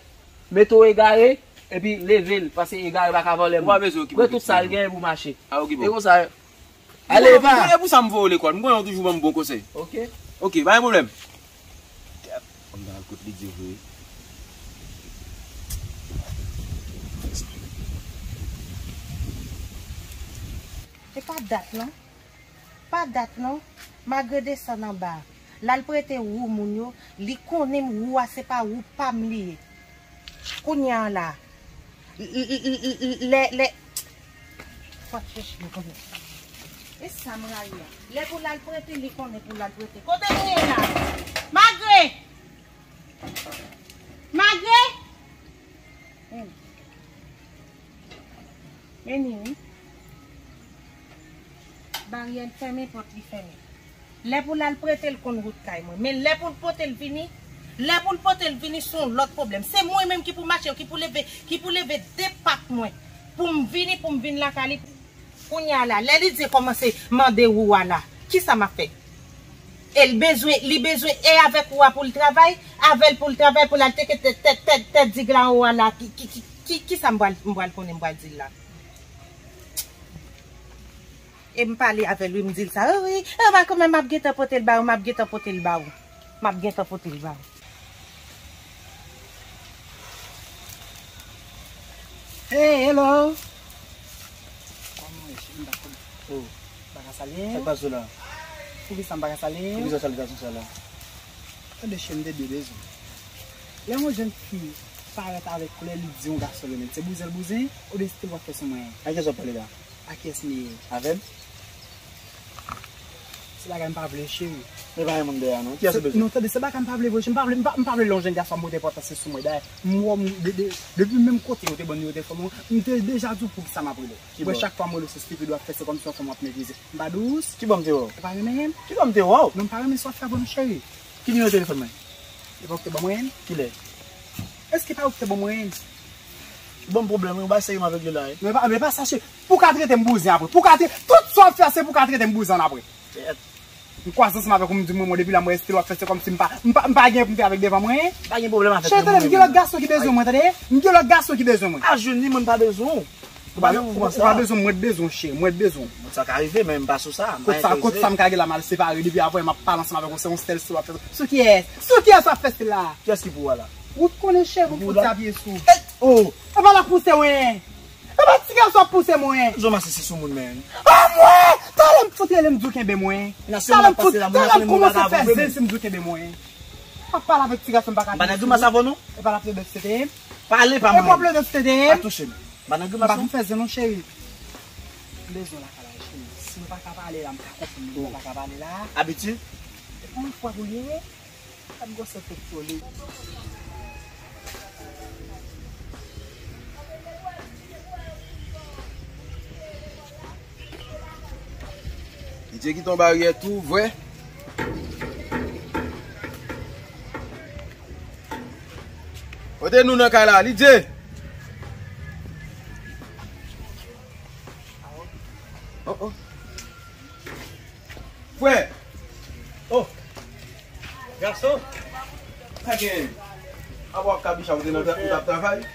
mete w egare, epi leve l, paske egare pa ka vòlè moun. Ou pa bezwen okipe w. Pran tout sa l genyen pou mache. A, okipe w. E konsa. Ale, pa. E pou sa m voye w lekòl. M konnen w toujou ban m bon konsèy. Ok. Ok, pa gen pwoblèm. Kèt, m ta al kot li di vre. E pa dat non. Pa dat non. Malgre desann anba. L al prete wou moun yo, li konnen wou a se pa wou pa m li ye. Kounye a la, l-, l-, l-, l-, lè, lè, fò t chèche m konnen. E sa m rayi a. Lè pou l al prete, li konnen pou l al prete. Kote nou ye la? Magre! Magre! Hmm. Men ni wi. Baryè l fèmen, pòt li fèmen. Lè pou l al prete l konn wout kay mwen. Men lè pou l pote l vini, lè pou l pote l vini se yon lòt pwoblèm. Se mwen menm ki pou mache, ki pou leve, ki pou leve de pat mwen. Pou m vini, pou m vin lakay li. Kounye a la, lè Lidye kòmanse mande wou a la, kisa m ap fè? E l bezwen, li bezwen e avèk wou a pou l travay, avè l pou l travay, pou l al teke tèt, tèt, tèt, tèt digla wou a la, ki, ki, ki, ki, kisa m pral, m pral konnen m pral di l la? E m pale avè l, wi, m di l sa. Wi, wi, e pa kòman m ap gentan pote l ba ou, m ap gentan pote l ba ou. M ap gentan pote l ba ou. Hey, hello. Kòman w ye, cheri? M pa konn. Oh. M pa ka salye w. Sa k pase w la? Poukisa m pa ka salye w? Poukisa w salye gason sa la? Tande, cheri, m te dwe bezwen. Lè yon jèn fi parèt avèk koulè, li di yon gason renmen l, se bouzen l bouzen, oubyen se te l w ap fè sou mwen? A kiyès w ap pale la? A kiyès m ye? Avè m? Se bagay m pa vle, cheri. Men pa gen moun dèyè a non. Kiyès ou bezwen? Non, tande, se bagay m pa vle vre, cheri. M pa vle, m pa, m pa vle lè yon jèn gason ap monte enpòtans sou mwen. Dayè, m wè w, m, de, de, depi menm kote yo te ban m nimewo telefòn mwen, m te deja di w poukisa m ap rele w. Mwen, chak fwa m rele w, se stipid w ap fè, se kòmsi yon fanm w ap meprize. M pa dous. Kibò m te wè w? Ou pa renmen m? Kibò m te wè w? Non, m pa renmen sa w ap fè vre non, cheri. Ki nimewo telefòn mwen? E pa ou ki te ban mwen l? Kilè? Èske pa ou ki te ban mwen l? Ou ban m pwoblèm, wi, ou bay serye m avèk li la, wi. Men pa, men pa sa, cheri. Pou w ka trete m bouzen apre. Pou w ka trete, tout sa w ap fè a, se pou w ka trete m bouzen an apre. Kèt. M kwaze ansanm avèk ou, m di mwen, mwen, depi la, mwen, èske w ap fè, se kòmsi m pa, m pa, m pa gen pou m fè avèk devan mwen. Pa gen pwoblèm avèk mwen. Cheri, tande, m gen lòt gason ki bezwen mwen, tande. M gen lòt gason ki bezwen mwen. A jwenn li, mwen, m pa bezwen w. Ou pa, ou pa bezwen, mwen t bezwen w, cheri, mwen t bezwen w. Sa ka rive, men m pa sou sa, m pa enterese. Kot sa, kot sa m ka gen la, m al separe, depi apre m ap pale ansanm avèk ou, se yon sèl stil w ap fè. Sou kiyès? Sou kiyès w ap fè stil la? Kiyès ki pou w la? Ou t konnen, cheri, pou m fout sa pye sou. Oh! E pa l ap pouse mwen. E pa ti gason ap pouse mwen. Zon masisi sou moun, men. Anmwe! Talè m fout rele m di w kenbe mwen. Talè m fout, talè m kòmanse fè zen si m di w kenbe mwen. M ap pale avèk ti gason m pa ka. M pa nan grimas avè w non. E pa l ap plede sete. Pale pa mwen. E pa plede sete. Pa touche m. M pa nan grimas non. M pa vin fè zen non, cheri. M bezwen w lakay la, cheri. Si nou pa ka pale la, m ka konprann nou pa ka pale la. Abitye? E pou yon fwa pou l ye, wi. Sa m gwosè tèt solid. Lidye kite yon baryè tou, vre. Kote nou nan kay la, Lidye? Oh, oh. Frè! Oh! Gason! Sa gen? Apa w ap kabicha, ou te nan tra-, ou t ap travay?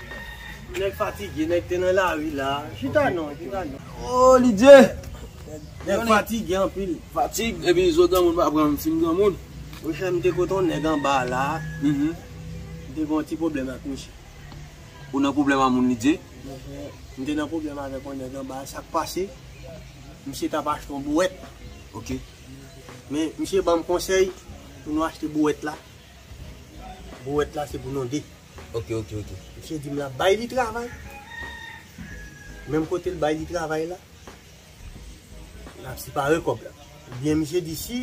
Nèg fatige, nèg te nan lari la. Chita non, chita non. Oh, Lidye! Nèg fatige anpil. Fatig, epi zo granmoun pa pran m fin granmoun. Monchè, m te kote yon nèg anba la. Mhm. M te gen yon ti pwoblèm ak misye. Ou nan pwoblèm a moun, Lidye? Monchè, m te nan pwoblèm avèk yon nèg anba, sa k pase? Misye t ap achte yon bouwèt. Ok. Men misye ban m konsèy pou nou achte bouwèt la. Bouwèt la se pou nou de. Ok, ok, ok. Misye di m l ap bay li travay. Menm kote l bay li travay la, n ap separe kòb la. Oubyen misye di si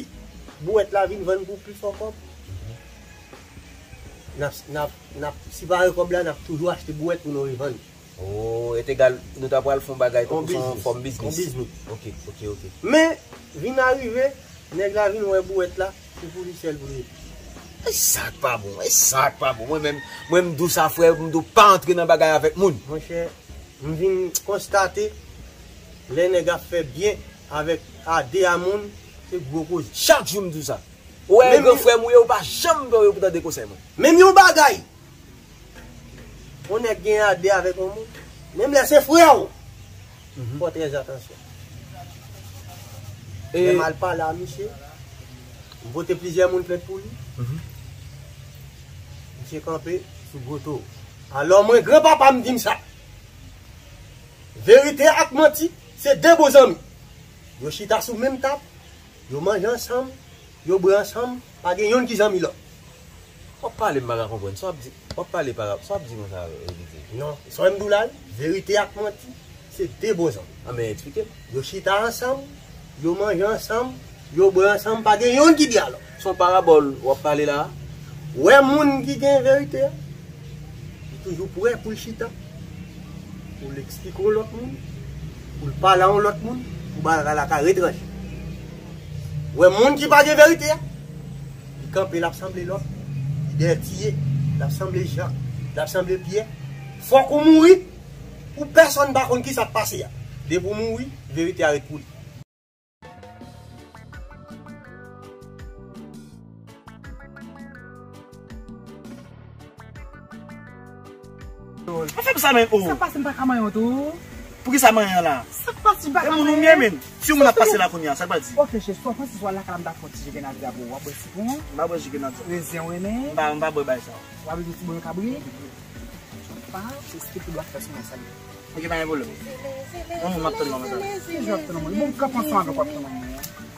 bouwèt la vin vann pou pi fò kòb, n ap, n ap, n ap separe kòb la, n ap toujou achte bouwèt pou nou revann. Oh, et egal, nou ta pral fè yon bagay tankou se yon fòm biznis. Yon biznis. Ok, ok, ok. Men, vin arive, Nèg la vin wè bouwèt la, se pou li sèl pou li. E sa k pa bon, e sa k pa bon. Mwen menm, mwen m di w sa, frè, m di w pa antre nan bagay avèk moun. Monchè, m vin konstate, lè nèg ap fè byen avèk a de a moun, se gwo koze. Chak jou m di w sa. Ou wè, menm gran frè m ou ye, ou pa janm pè pou tande konsèy mwen. Menm yon bagay, yon nèg gen a de avèk yon moun, menm lè se frè w, fò trè atansyon. E lè m al pale a misye, m pote plizyè moun plent pou li. Misye kanpe sou gwo towo. Alò mwen, granpapa m di m sa. Verite ak manti, se de bon zanmi. Yo chita sou menm tab, yo manje ansanm, yo bwè ansanm, pa gen yonn ki zanmi lòt. W ap pale, m pa ka konprann. Sa w ap di, w ap pale pa, sa w ap di mwen sa, Lidye? Non, sa w di m la, wi. Verite ak manti, se de bon zanmi. Anben, eksplike m. Yo chita ansanm, yo manje ansanm, yo bwè ansanm, pa gen yonn ki dèyè lòt. Se yon parabòl w ap pale la a? Ou wè moun ki gen verite a, li toujou prè pou l chita, pou l eksplike yon lòt moun, pou l pale a yon lòt moun, pou bagay la ka retranje. Ou wè moun ki pa gen verite a, li kanpe, l ap sanble lòt, li dèyè tiye, l ap sanble Jan, l ap sanble Pyè. Fòk ou mouri pou pèsonn pa konn kisa k pase a. Depi w mouri, verite a ret pou li. Pa fè m sa, men, oh. Sa k pase, m pa ka manyen w tou? Poukisa manyen an la? Sa k pase, m pa ka manyen? E moun ou m ye, men. Si yon moun ap pase la kounye a, sa k pral di? Ok, cheri, si w ap pran si swa lakay la, m ta fè yon ti ji grenadya pou ou. W ap bwè sitwon? M pa bwè ji grenadya. Rezèn ou renmen? M pa, m pa bwè bagay sa yo. W ap bezwen ti bonyon kabrit? Pa, se strik ou dwe fè sou mwen sa. Ok, pa gen pwoblèm. Yon moun m ap tann nan mwen. Ki jan w ap tann nan mwen? Bon, m kanpe ansanm avèk w ap tann nan mwen.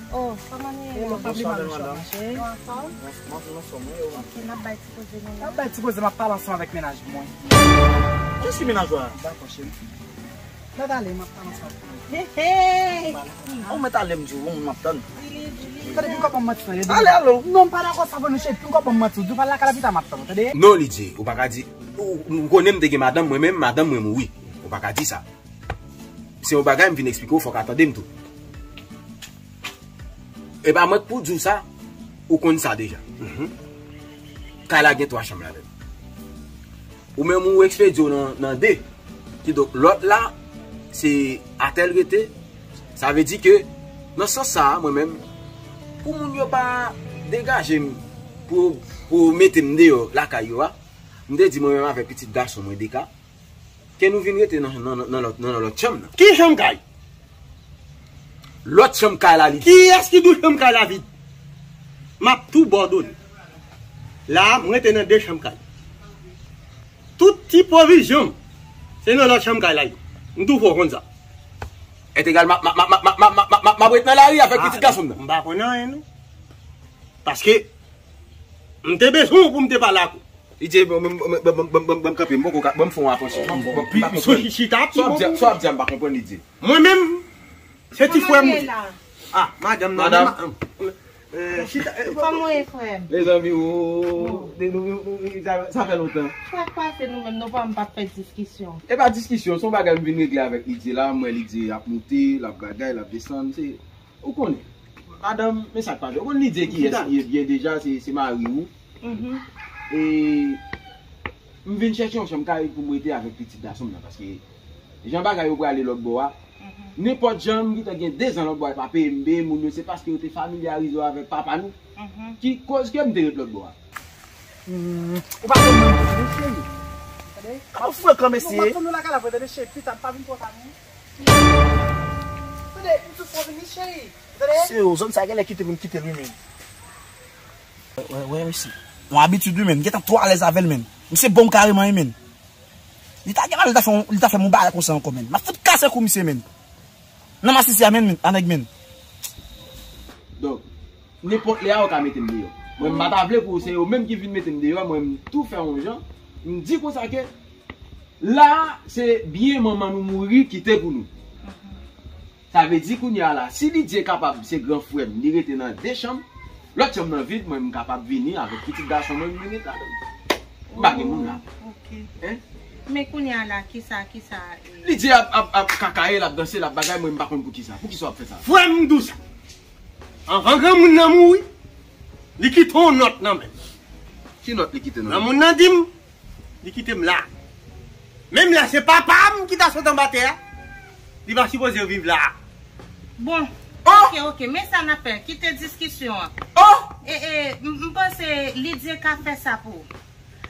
Oh, kòman nou ye la? Bonswa, bèl madanm. Anfòm? Anfòm, anfòm, wi, wi. Ok, n ap bay ti koze nou la. N ap bay ti koze, m ap pale ansanm avèk mennaj mwen. Kiyès ki mennaj ou a? Dakò, cheri. N ap ale, m ap pale ansanm avèk mennaj mwen. Hey, hey! Ou mèt ale, m di w, yon moun m ap tann. Tande, pinkò pa m manti, tande. Ale, ale. Non, m pa dakò sa, vre, non, cheri, pinkò pa m manti. Di w pa lakay la pita, m ap tann, tande. Non, Lidye, ou pa ka di, ou, ou konnen m te gen madanm, mwen menm, madanm mwen mouri. Ou pa ka di sa. Se yon bagay m vin eksplike w, fòk a tande m tou. E pa mwen k pou di w sa, ou konn sa deja. Kay la gen twa chanm ladan l. Ou menm ou ekspedye w nan, nan de. Kidonk, lòt la, se atè l rete. Sa vle di ke, nan sans sa a, mwen menm, pou moun yo pa degaje m, pou, pou mete m deyò lakay yo a, m te di mwen menm avèk pitit gason mwen, Deka, ke nou vin rete nan, nan, nan, nan lòt, nan lòt chanm nan. Ki chanm kay? Lòt chanm kay la, li di. Kiyès ki di w chanm kay la vid? M ap tou ba w done. La a, m rete nan de chanm kay. Tout ti pwovizyon m, se nan lòt chanm kay la yo. M tou fè w konn sa. Entegal, m ap, m ap, m ap ret nan lari avèk pitit gason m nan. M pa konn anyen, non. Paske, m te bezwen w pou m te pale ak ou. Lidye, ban m kanpe, m poko ka, ban m fè yon atann. Ban m pi konprann. Chita pi bon. Sa w ap di a, m pa konprann, Lidye. Mwen menm, se ti frè m ou ye. Ah, madanm nan. Madanm. Eh, chita, eh, kòman w ye, frè m? Mezanmi, oh, de nou, nou, nou, sa, sa fè lontan. Sa k pase nou menm, nou pa, m pa fè diskisyon. E pa diskisyon, se yon bagay m vin regle avèk Lidye la, m wè Lidye ap moute, l ap bagay, l ap desann, se Ou konnen, madanm, men sa k pase. Ou konn Lidye kiyès li ye byen deja, se, se mari w. E m vin chèche yon chanm kay pou m rete avèk pitit gason m nan, paske jan bagay yo prale lòt bò a, nenpòt jan m gentan gen de zan lòt bò a, pa peye m, peye moun yo, se paske yo te familyarize w avèk papa nou ki koz ke m te ret lòt bò a. Ou pa konn mwen, tande, cheri. Tande? Ou frekan, mesye. Nou pa konn nou lakay la vre, tande, cheri. Pita, pa vin twò ta, non. Tande, m tout fò vini, cheri. Tande? Se yo, zòn sa genlè kite pou m kite l, wi, men. Wè, wè, wè, mesye. Yon abitid, wi, men. M gentan twò alèz avè l, men. Misye bon kareman, wi, men. Li ta gen mal, li ta fè yon, li ta fè m yon bagay konsa ankò, men. M ap fout kase kou misye, men. Nan masisi a, men, men, a nèg, men. Donk, nenpòt lè a, yo ka mete m deyò. Mwen, m pa ta vle pou se yo menm ki vin mete m deyò, mwen, m tou fè yon jan. M di konsa ke la, se byen manman nou mouri kite pou nou. Sa vle di kounye a la, si Lidye kapab, se gran frè m, li rete nan de chanm, lòt chanm nan vid, mwen, m kapab vini avèk pitit gason mwen, m vin rete avè l. M pa gen moun la. Ok. Hein? Men kounye a la, kisa, kisa, eh? Lidye ap, ap, ap kakaye, l ap danse, l ap bagay, mwen, m pa konn poukisa. Poukisa w ap fè sa? Frè m, m di w sa. Anvan granmoun nan mouri, li kite yon nòt nan men m. Ki nòt li kite nan men w? Granmoun nan di m, li kite m la. Menm lè se papa m ki ta sot anba tè a, li pa sipoze viv la. Bon, oke, oke, men sa n ap fè, kite diskisyon an. E, e, m, m panse Lidye ka fè sa pou ou.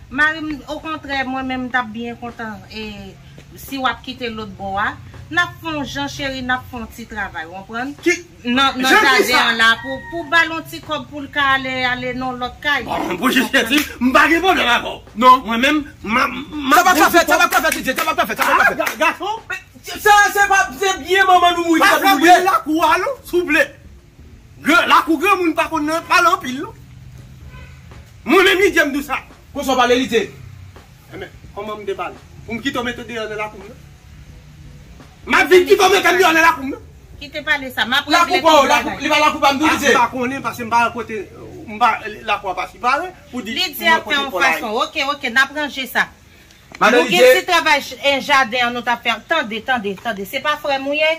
Mari m, okontrè, mwen menm, m t ap byen kontan, e, si w ap kite lòt bò a. N ap fè yon jan, cheri, n ap fè yon ti travay, w konprann? Ki Nan, nan jan ki jaden sa? An la, pou, pou ba l yon ti kòb pou l ka ale, ale nan lòt kay. Bon, pou jis Jezi, m pa gen pwoblèm avè w. Non. Mwen menm, m a, m a Sa pa ka fèt, sa pa ka fèt, Lidye, sa pa ka fèt, sa pa ka fèt. Ga-, gason. Sa, se pa, se byen manman nou mouri ki ta pou nou ye. Lakou a, non, souple. Gran, lakou granmoun pa konn nan pale anpil, non. Mwen menm, Lidye, m di w sa. Konsa w pale, Lidye? Enben, kòman m te pale? Pou m kite w mete w deyò nan lakou m nan? M ap vin kite w mete m deyò nan lakou m nan? Kite pale sa, m ap regle tout bagay. Lakou pa w, lakou, li pa lakou pa m tou, Lidye. M pa konnen, paske m pa wè kote, m pa, lakou a pa sipare, pou di Lidye ap fè yon fason. Oke, oke, n ap ranje sa. Nou gen ti travay ch-, en, jaden an nou t ap fè. Tande, tande, tande. Se pa frè m ou ye?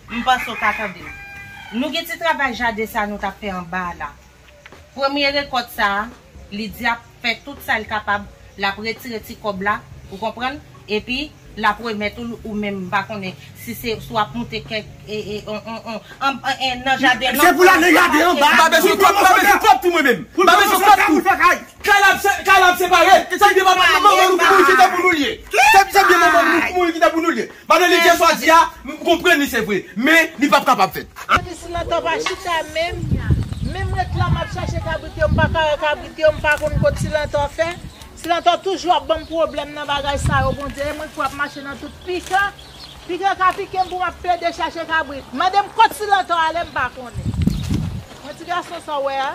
M panse w ka tande m. Nou gen ti travay jaden sa nou t ap fè anba a la. Premye rekòt sa a, Lidye ap fè tout sa l kapab, l ap retire ti kòb la, ou konprann? Epi, l ap remèt ou l, ou menm, m pa konnen si se, si w ap moute kèk, e, e, on, on, on, an, an, en, nan jaden lòt. Se pou l ale jaden anba. M pa bezwen kòb, m pa bezwen kòb pou mwen menm. M pa bezwen kòb pou. Kay la ap se-, kay la ap separe. Se byen manman nou ki mouri ki ta pou nou l ye. Se, se byen manman nou ki mouri ki ta pou nou l ye. Madan Lidye sa w di a, m konprann li se vre, men li p ap kapab fèt. Epi Silantan pa chita menm, menm ret la m ap chache kabrit yo, m pa ka wè kabrit yo, m pa konn kot Silantan fè. Silantan toujou ap ban m pwoblèm nan bagay sa yo, Bondye, e mwen k ap mache nan tout pikan. Pikan ka pike m pou m ap plede chache kabrit. Mande m kot Silantan ale, m pa konnen. Mwen ti gason sa w wè a,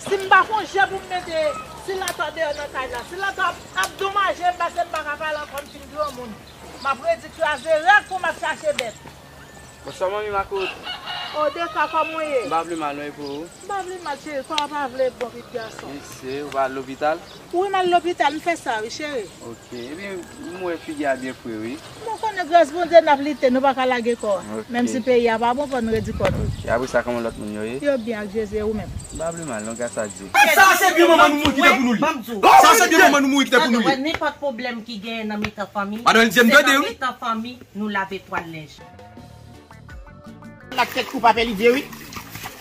si m pa fè yon jan pou m mete Silantan deyò nan kay la, Silantan ap, ap domaje m paske m pa ka pale ankò, m fin granmoun. M ap redi kraze rèk pou m ap chache bèt. Bonswa, manmi makout. O, Deka, kòman w ye? M pa vle mal, non, e pou ou? M pa vle mal, cheri, kò a pa vle bon, pitit gason. Mesye, ou pa al lopital? Wi, m al lopital, m fè sa, wi, cheri. Ok, epi m wè figi a byen fre, wi. Bon, konnen gras Bondye n ap lite, nou pa ka lage kò a. Ok. Menm si peyi a pa bon, fò n redi kò nou. Ok, apre sa, kòman lòt moun yo ye? Yo byen ak Jezi, e ou menm? M pa vle mal, non, gras a Dye. Sa se byen manman nou mouri ki te pou nou li. Sa se byen manman nou mouri ki te pou nou li. Nenpòt pwoblèm ki genyen nan mitan fanmi, se nan mitan fanmi nou lave twal lenj. Lak tèt kou pa pè Lidye, wi.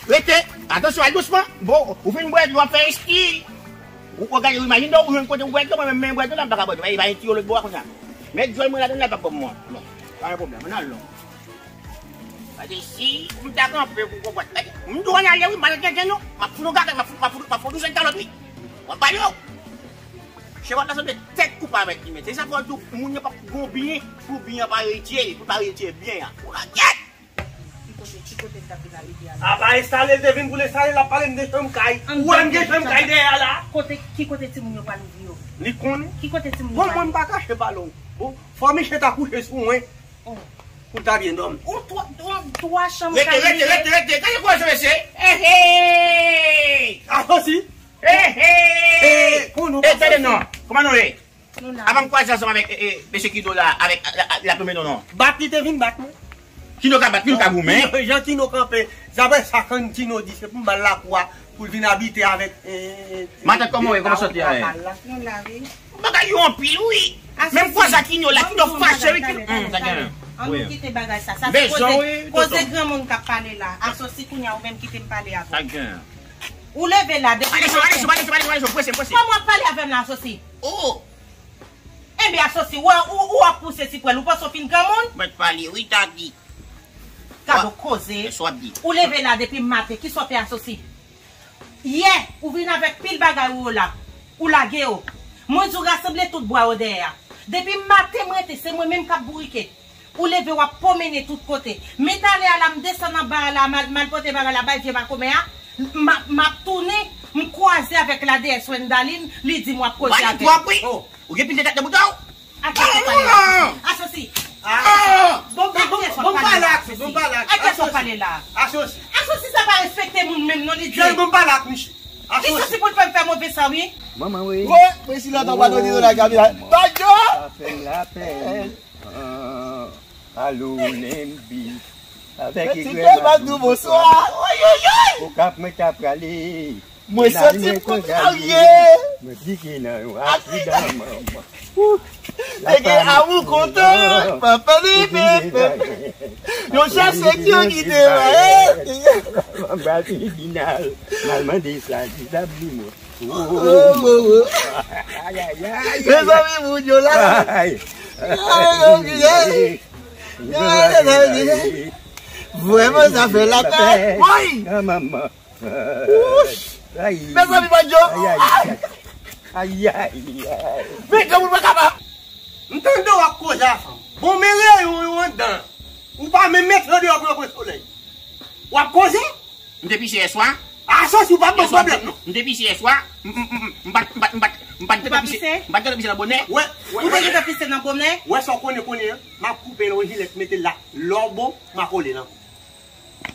Rete. Atansyon, al dousman. Bon, ou fin bwè dlo, w ap fè esti. Ou, ou gade, ou imajine w, ou jwenn kote ou bwè dlo, mwen menm, men bwè dlo la, m pa ka bwè dlo. Bay, bay ti yo lòt bò a konsa. Met dlo mwen ladan l la, l p ap ban m mwen. Bon, pa gen pwoblèm, ann al non. Gade, si m ta kanpe pou konprann. Gade, m di w ann ale, wi, m pa nan tenten, non. M ap fout nou kaka, m ap fout, m ap fout, m ap fout nou jwenn kalòt, wi. W ap pale, w. Chèvòt la sanble tèt koupe avèk li, men. Se sa fò w di w, moun yo p ap gon byen, pou byen an pa retire, pou pa retire byen an. Ou ka gèt! Ki kote, ki kote l t ap vin abite a la? A pa enstale, l te vin pou l enstale, l ap pale m de chanm kay. Ou wè m gen chanm kay dèyè a la? Kote, ki kote timoun yo pral viv yo? Li konnen. Ki kote timoun yo pral viv? Bon, mwen m pa kache pale w. Bon, fò misye ta kouche sou mwen. Oh. Pou l ta byen dòmi. Ou twa, ou twa chanm kay li ye. Rete, rete, rete, rete. Gade kouraj mesye. Hey, hey! Asosi. Hey, hey! Hey, kòman nou? Hey, tande non. Kòman nou ye? Nou la. Avan m kwaze ansanm avèk, e, e, mesye Kino la, avèk, la, la, la tonbe non, non. Bat li te vin bat mwen. Kino ka bat, Kino ka goumen. Jan Kino kanpe, daprè sa Kino di, se pou m ba l lakou a, pou l vin abite avèk, e, e, matant, kòman w ye? Kòman sante a ye? Nou la, wi. Bagay yo anpil, wi. Menm kwaze ak Kino la, Kino fache, wi, Kino. Hum, sa gen. An nou kite bagay sa. Sa se koze, koze granmoun k ap pale la. Asosi, kounye a ou menm kite m pale avè w. Sa gen. Ou leve la depi maten. Kòman w ap pale avè m la, Asosi? Oh! Enben, Asosi, ou, ou, ou ap pouse sipwèl, ou panse w fin granmoun? Mèt pale, wi, Tati. Gade w koze. Ou leve la depi maten, kisa w fè, Asosi? Yè, ou vin avèk pil bagay ou yo la. Ou lage yo. Mwen di w rasanble tout bwa yo dèyè a. Depi maten m rete, se mwen menm k ap bourike. Ou leve, w ap pwomennen tout kote. Men talè a la, m desann anba a la, m al, m al pote bagay la bay vye makomè a. M ap, m ap tounen, m kwaze avèk la deyès Wendaline, li di m w ap koze avè l. Ou gen pil de tèt nan bouda w? Asosi, pale la. Asosi. Bon, bon, bon, pale la, Asosi. Asosi, sa pa respekte moun menm non, li di. Bon, pale ak misye. Li santi pou l fè m fè move san, wi. Manman, wi. Wi, prezidan, tanpri, prezidan, Gabriel. Sa fè m lapenn. Alo, Lenbi. Avèk egrè m ap di w bonswa. Okap mwen ta prale. Mwen santi m kontrarye. Mwen pike nan yon aksidan manman. Te gen amou kontan, papa de pepe. Yon chèf sekirite, anba tribinal. M al mande sa, li t ap di mwen. Mezanmi, moun yo la. Vrèman, sa fè lapèn. Woy! Mezanmi, Bandjo. Ayayay. Men granmoun mwen kapab. M tande w ap koze a fanm. Bon, men reyon yo anndan. Ou pa menm met yo deyò pou yo pran solèy. W ap koze? M te pise yèswa. Asosi, ou pa ban pwoblèm, non. M te pise yèswa. M, m, m, m, m pa t, m pa t, m pa t, m pa t gentan pise. M pa t gentan pise nan bonè. Ou te gentan pise nan bonè? Wè sa w konnen kounye a. M ap koupe l yon jilèt, mete l la. Lè w bon, m a kole l ankò.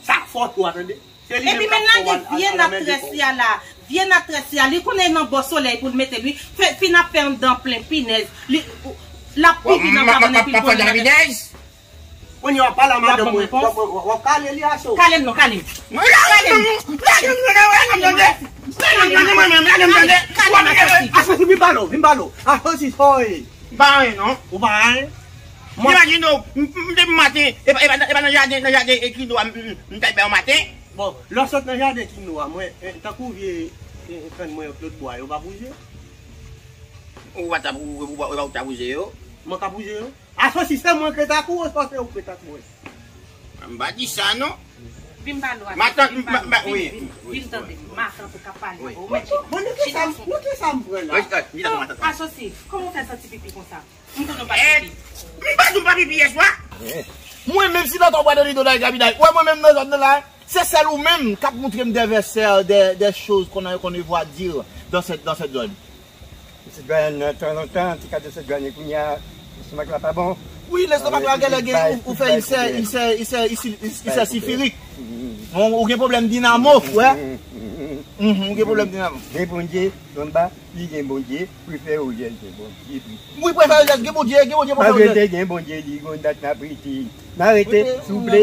Sa fò twò, tande. Se li menm k ap fè w al, al, al anmède kò w. Epi men lage vye natrès li a la. Vye natrès li a, li konnen nan bò solèy pou l mete l, wi. Fè, fin ap fè anndan plen pinèz. Li, l ap pipi nan kabann epi l konnen nan tèt. Kounye a w ap pale a madanm mwen, w ap, w ap, w ap kale li a cho. Kale m non, kale m. Kale m. Kale m, Asosi. Asosi, vin pale w, vin pale w. Asosi, sa w ye? M pa anyen non. Ou pa anyen? Imajine w, m, m, m depi maten, e pa, e pa, e pa nan jaden, nan jaden e kino a, m, m, m t al bay yon maten. Bon, lè w sot nan jaden kino a, mwen, e, tankou vye, e, kann mwen yo k lòt bò a, yo pa bouje? Ou pa t ap, ou, ou, ou, ou pa t ap bouje yo? Mwen ka bouje yo? Asosi, se mwen k ret ak ou, oswa se ou k ret ak mwen? M pa di sa non. Vin ba nou, Asosi, vin ba nou, vin, vin, vin tande m. Matant ou k ap pale avè w. Bon, nan kisa, nan kisa m pran la? Asosi, kòman w fè santi pipi konsa? M konnen w pa t pipi. M pa di w m pa pipi yèswa. Mwen menm si nan twa bwa de lido nan gabiday, wè mwen menm nan zòn nan la, se sèl ou menm k ap montre m des versets, des, des choses qu'on a, qu'on ne voit dire dans cette, dans cette zone. Sèt dwayèn nan tan lontan, ti kado sèt dwayèn kounye a, lestomak la pa bon. Wi, lestomak la genlè gen, ou, ou fè ilsè, ilsè, ilsè, ilsè, ilsè sifirik. Bon, ou gen pwoblèm dinamo, wè. Mhm, ou gen pwoblèm dinamo. Gen Bondye, anba, li gen Bondye, prefè Ojès gen Bondye, prefè. Wi, prefè Ojès gen Bondye, gen Bondye, prefè Ojès. Malgre te gen Bondye, li gon dat n ap rete. N a rete souple,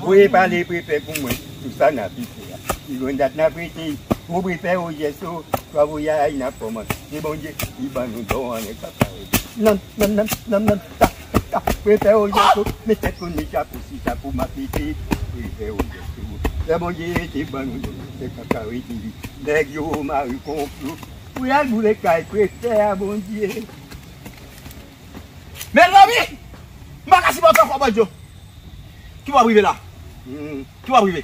voye pale prefè pou mwen, tout sa n ap fè a. Li gon dat n ap rete, pou prefè Ojès o, twa voyay n ap kòmanse. Se Bondye ki ban nou don an, nèg pa ka rete. Nan, nan, nan, nan, nan, ta, ta, ta, prefè Ojès o, men tèt konn li chapo si chapo m ap mete, prefè Ojès o. Se Bondye ki ban nou don, nèg pa ka rete. Nèg yo mare konplo, pou y al boule kay prefè a, Bondye. Mezanmi, m pa ka sipòte ankò Bandjo. Ki bò w ap rive la? Ki bò w ap rive?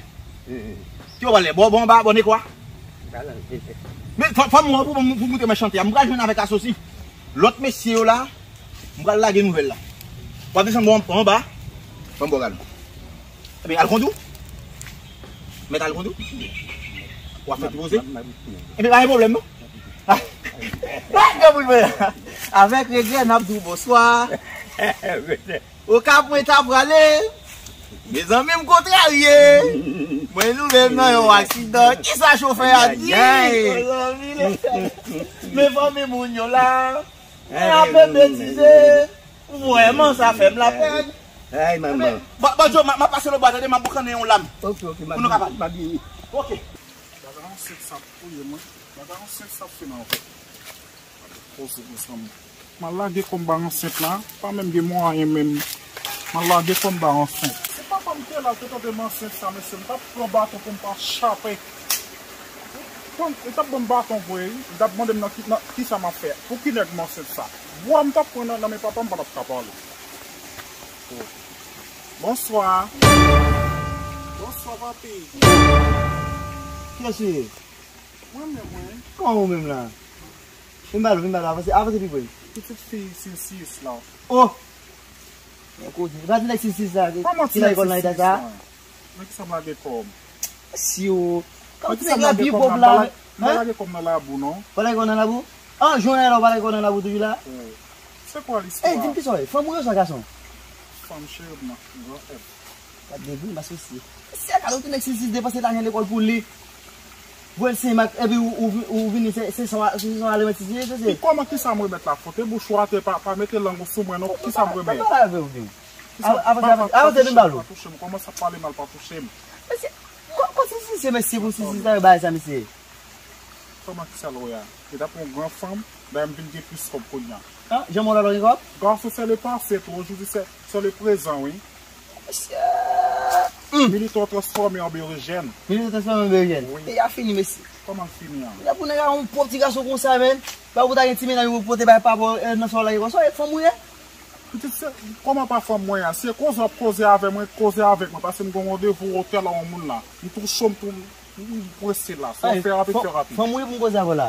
Ki bò w prale? Bò, bò anba, bò Nekwa? Men fò, fò m wè pou, pou, pou moute mwen chante a. M pral jwenn avèk Asosi. Lòt mesye yo la, m pral lage nouvèl la. W ap desann bò anba, ban m bò galon. Ebyen, al kondwi w. Mèt al kondwi w. W ap fè ti poze. Ebyen, pa gen pwoblèm non. Avèk regrè, n ap di w bonswa. Okap mwen ta prale. Mezanmi, m kontrarye. Mwen twouve m nan yon aksidan. Kisa chofè a di? Mezanmi, men fanmi moun yo la. Men apre betize. Vrèman, sa fè m lapèn. Ay, manman. Bon, bon, Joe, m ap pase lòtbò a, tande, m ap boukannen yon lam. Ok, ok, m ap vini. Ok. Bagay ansent sa ap touye mwen. Bagay ansent sa ap fè nan vant. Poze ansanm. M al lage kò m ba ansent la. Pa menm gen mwayen menm. M al lage kò m ba ansent. Se papa m te la, te tande m ansent sa, mesye. M t ap pran baton pou m pa chape. Pran, li t ap ban m baton vre, wi. Li t ap mande m nan ki, nan, kisa m ap fè. Pou ki nèg m ansent sa? Bwa m t ap pran nan, nan men papa m, m pa t ap ka pale. Oh. Bonswa. Bonswa, papi. Kiyès ou ye? Mwen menm, wi. Kòman ou menm la? Vin ba nou, vin ba nou, avanse, avanse pi pre. Pitit fi Silsis la. Oh! Men koze, e pa ti nèg Silsis la ki nan lekòl nan eta sa? Nan kisa m lage kò m? Si w, kòm ti nèg la byen pwòp la. M pa lage kò m nan labou, non. Pa lage kò nan labou? Ah, jounen la, w pa lage kò nan labou toujou la? Oh. Se kwa listwa? Ey, di m kisa w ye? Fanm ou ye oswa gason? Fanm cheri m nan, gran èb. Gad de vin, m asosye. Si a gade yon ti nèg Silsis depanse lajan lekòl pou li. Voye l Senmak, epi ou, ou, ou vini, se, se san, se san ale mèt Silsis, se, se. Kòman kisa m remèt la fòt? E bouch ou atè, pa, pa mete lang ou sou mwen, non. Kisa m remèt? Pa pale avè w, vin. Avanse, avanse, vin ba l. Pa touche m, kòmanse ap pale mal, pa touche m. Mesye, kon, kon si, si, se mesye pou si, si, sa yo bay sa, mesye. Kòman ki sa l wè a? Li t ap yon gran fanm, dayè m vin gen plis kòb kounye a. Ah, jan mwen la gen kòb? Gason, c'est le passé, toi, aujourd'hui, c'est, c'est le présent, wi. Mesye. Militan transfòme an berejèn. Militan transfòme an berejèn. Wi. Peyi a fini, mesye. Kòman l fini an? Lè pou nèg a yon pwòp ti gason konsa, menm. Ba ou ta gen ti mennaj ou pote bay papa w, eh, nan sa w la, e konsa, e fanm ou ye? Pitit se, kòman pa fanm mwen an? Se koze w ap koze avè mwen, koze avèk mwen, paske m gen yon randevou otèl a yon moun la. M tou cho, m tou, m, m prese la. Sa w fè rapid, fè rapid. Fanm ou ye pou m koze avè w la.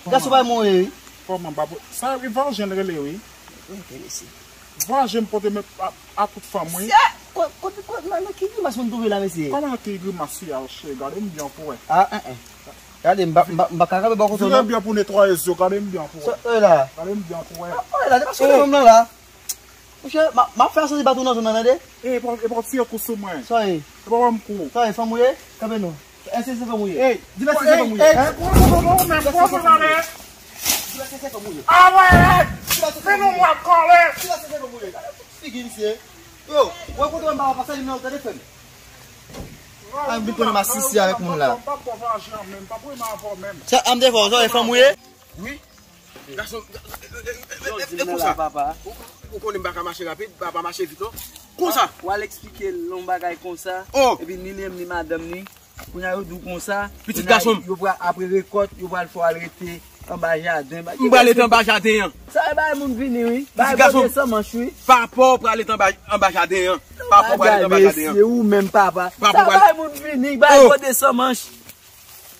Gason pa mwen ye, wi. Kòman pa pou, sa Evanjèn rele, wi. Ok, mesye. Evanjèn pote men a, a tout fanm, wi. Sa, ko-, kote, kote, nan, nan ki grimas moun twouve la, mesye? Kòman nan ki grimas, Alchè? Gade m byen pou wè. Ah, en, en. Gade, m pa, m pa, m pa ka kanpe bò kote w, non. Vire byen pou netwaye zye w, gade m byen pou wè. Sa, sa w la. Gade m byen pou wè. Ah, w la, depaske w menm nan la. Monchè, m a, m ap fè a soti baton nan zòn nan, tande? E pa, e pa tire kou sou mwen. Sa ye? E pa wè m kou. Sa ye, fanm ou ye? Kanpe non. Èske se fanm ou ye? Di m èske se fanm ou ye, hein? Di m èske se fanm ou ye? Di m èske se fanm ou ye? Arèt! Di m èske se fanm ou ye? Di m èske se fanm ou ye? Gade figi misye. Yo, wè kote w pa pase li nan tande frè m. A, m vin konnen m asisi avèk moun la. Sa, a m te fè w, sa, e fanm ou ye? Wi. Gason, e, e, e, e, e, e, e, konsa. Ou, ou konnen m pa ka mache rapid, pa, pa mache vit, non. Konsa. W al eksplike l yon bagay konsa, epi ni li menm, ni madanm ni. Kounye a, yo di w konsa. Pitit gason m. Yo pral, apre rekòt, yo pral fè w al rete anba jaden. M pral rete anba jaden an. Sa e bay moun vini, wi. Bay gode san manch, wi. Papa w pral rete anba, anba jaden an. Papa w pral rete anba jaden an. Mesye, ou menm papa. Sa bay moun vini, bay gode san manch.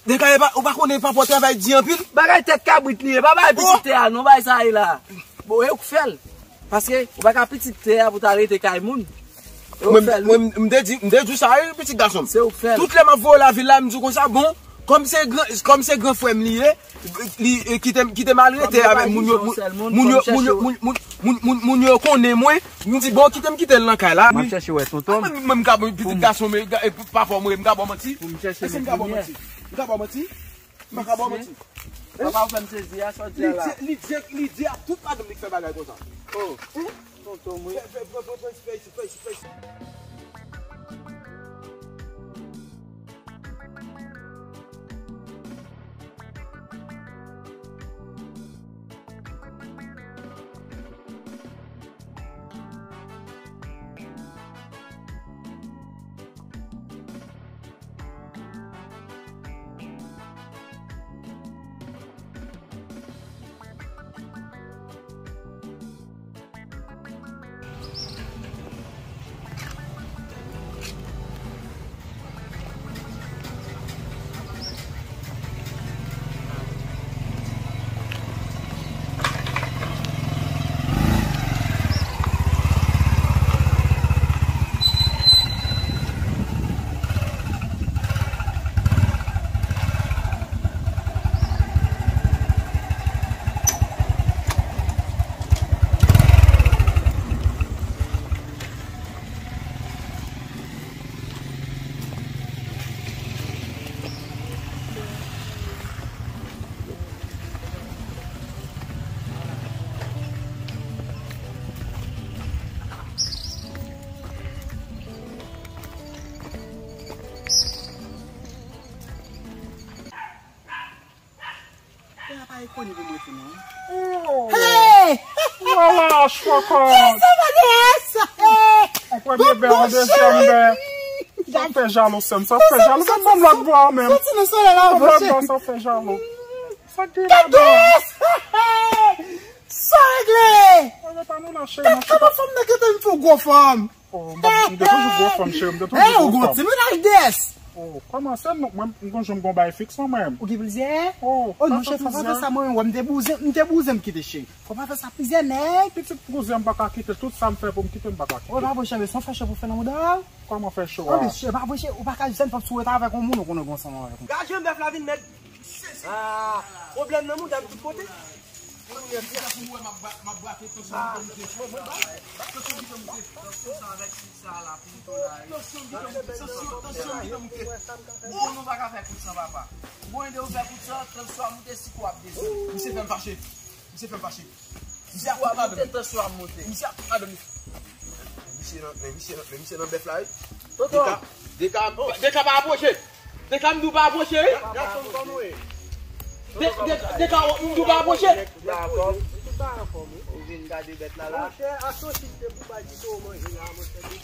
Nèg la, ou pa konnen papa w travay di anpil? Bagay tèt kabrit li ye, pa bay pitit tè a non, bay sa ye la. Bon, e ou k fè l. Paske ou pa ka pitit tè a pou ta rete kay moun. E ou k fè l, wi. Mwen, m te di, m te di w sa, wi, pitit gason m. Se ou k fè l. Tout lè m ap voye lavil la, m di w konsa, bon, kòm se gran, kòm se gran frè m li ye, li, e, kite m, kite m al rete avèk moun yo, moun, moun yo, moun yo, moun, moun, moun, moun, moun yo konnen mwen, m di, bon, kite m kite l nan kay la. M ap chèche wè tonton m. Mwen, mwen, m ka bon pitit gason, men, e, papa mwen, m ka ba w manti? Pou m chèche men kounye a. M ka ba w manti? M pa ka ba w manti. Papa, ou fè m sezi a, sa w di a la? Li di, li di, li di a tout madanm li k fè bagay konsa. Oh. Tonton mwen. Fè, fè, fè, fè, fè, fè, fè, fè. Pè a pa ekone pou mwen tou non. Oh! Hey! Wala, chwakò! Jezi, Madès! Hey! On premye bè, on dezyèm bè. Sa fè jalou, sè m, sa fè jalou. Menm fanm lòt bò a menm. Soti nan solèy la, monchè. Fanm lòt bò, sa fè jalou. Sa k gen ladan? Sa regle! Mwen pa nou la, cheri. Gad kòman fanm nan gentan vin fè w gwo fanm. Oh, m pa, m te toujou gwo fanm, cheri, m te toujou gwo fanm. Ou gwo ti mennaj, Dès. Oh, kòman se non, mwen, m gon jou m gon bay fiks, mwen menm. Ou gen plizyè? Oh, non, cheri, fò pa fè sa, mwen menm, m te bouzen, m te bouzen, m kite, cheri. Fò pa fè sa, plizyè nèg. Pitit kouzen, m pa ka kite, tout sa m fè pou m kite, m pa ka kite. Oh, pa vre, cheri, se yon fè cho pou fè nan mouda w. Kòman fè cho a? Oh, mesye, pa vre, cheri, ou pa ka jwenn fanm sou rete avèk yon moun, ou konnen gon sanm avèk yon. Gad jan bèf la vin mèt. Ah, pwoblèm nan mouda m tout kote. Kounye a, pou wè m ap ba-, m ap brake tansyon ki te moute. Tansyon ki te moute. Tansyon sa avèk sik sa la, pou moto la, wi. Tansyon ki te moute. Tansyon, tansyon ki te moute. Bon, nou pa ka fè kout san, papa. Bon, ede ou fè kout san, tansyon ap moute, sik ou ap desann. Misye fè m fache. Misye fè m fache. Misye ap moute, tansyon ap moute. Misye ap, madanm. Misye nan, men misye nan, men misye nan bèf la, wi. Tonton. Deka, Deka, Deka pa apwoche. Deka m di w pa apwoche, wi. Gason m kòman w ye? De, de, Deka m di w pa apwoche. Tout bagay anfòm, wi. Ou vin gade bèt la, la. Monchè, asosi te pou bay ti toro manje la, monchè.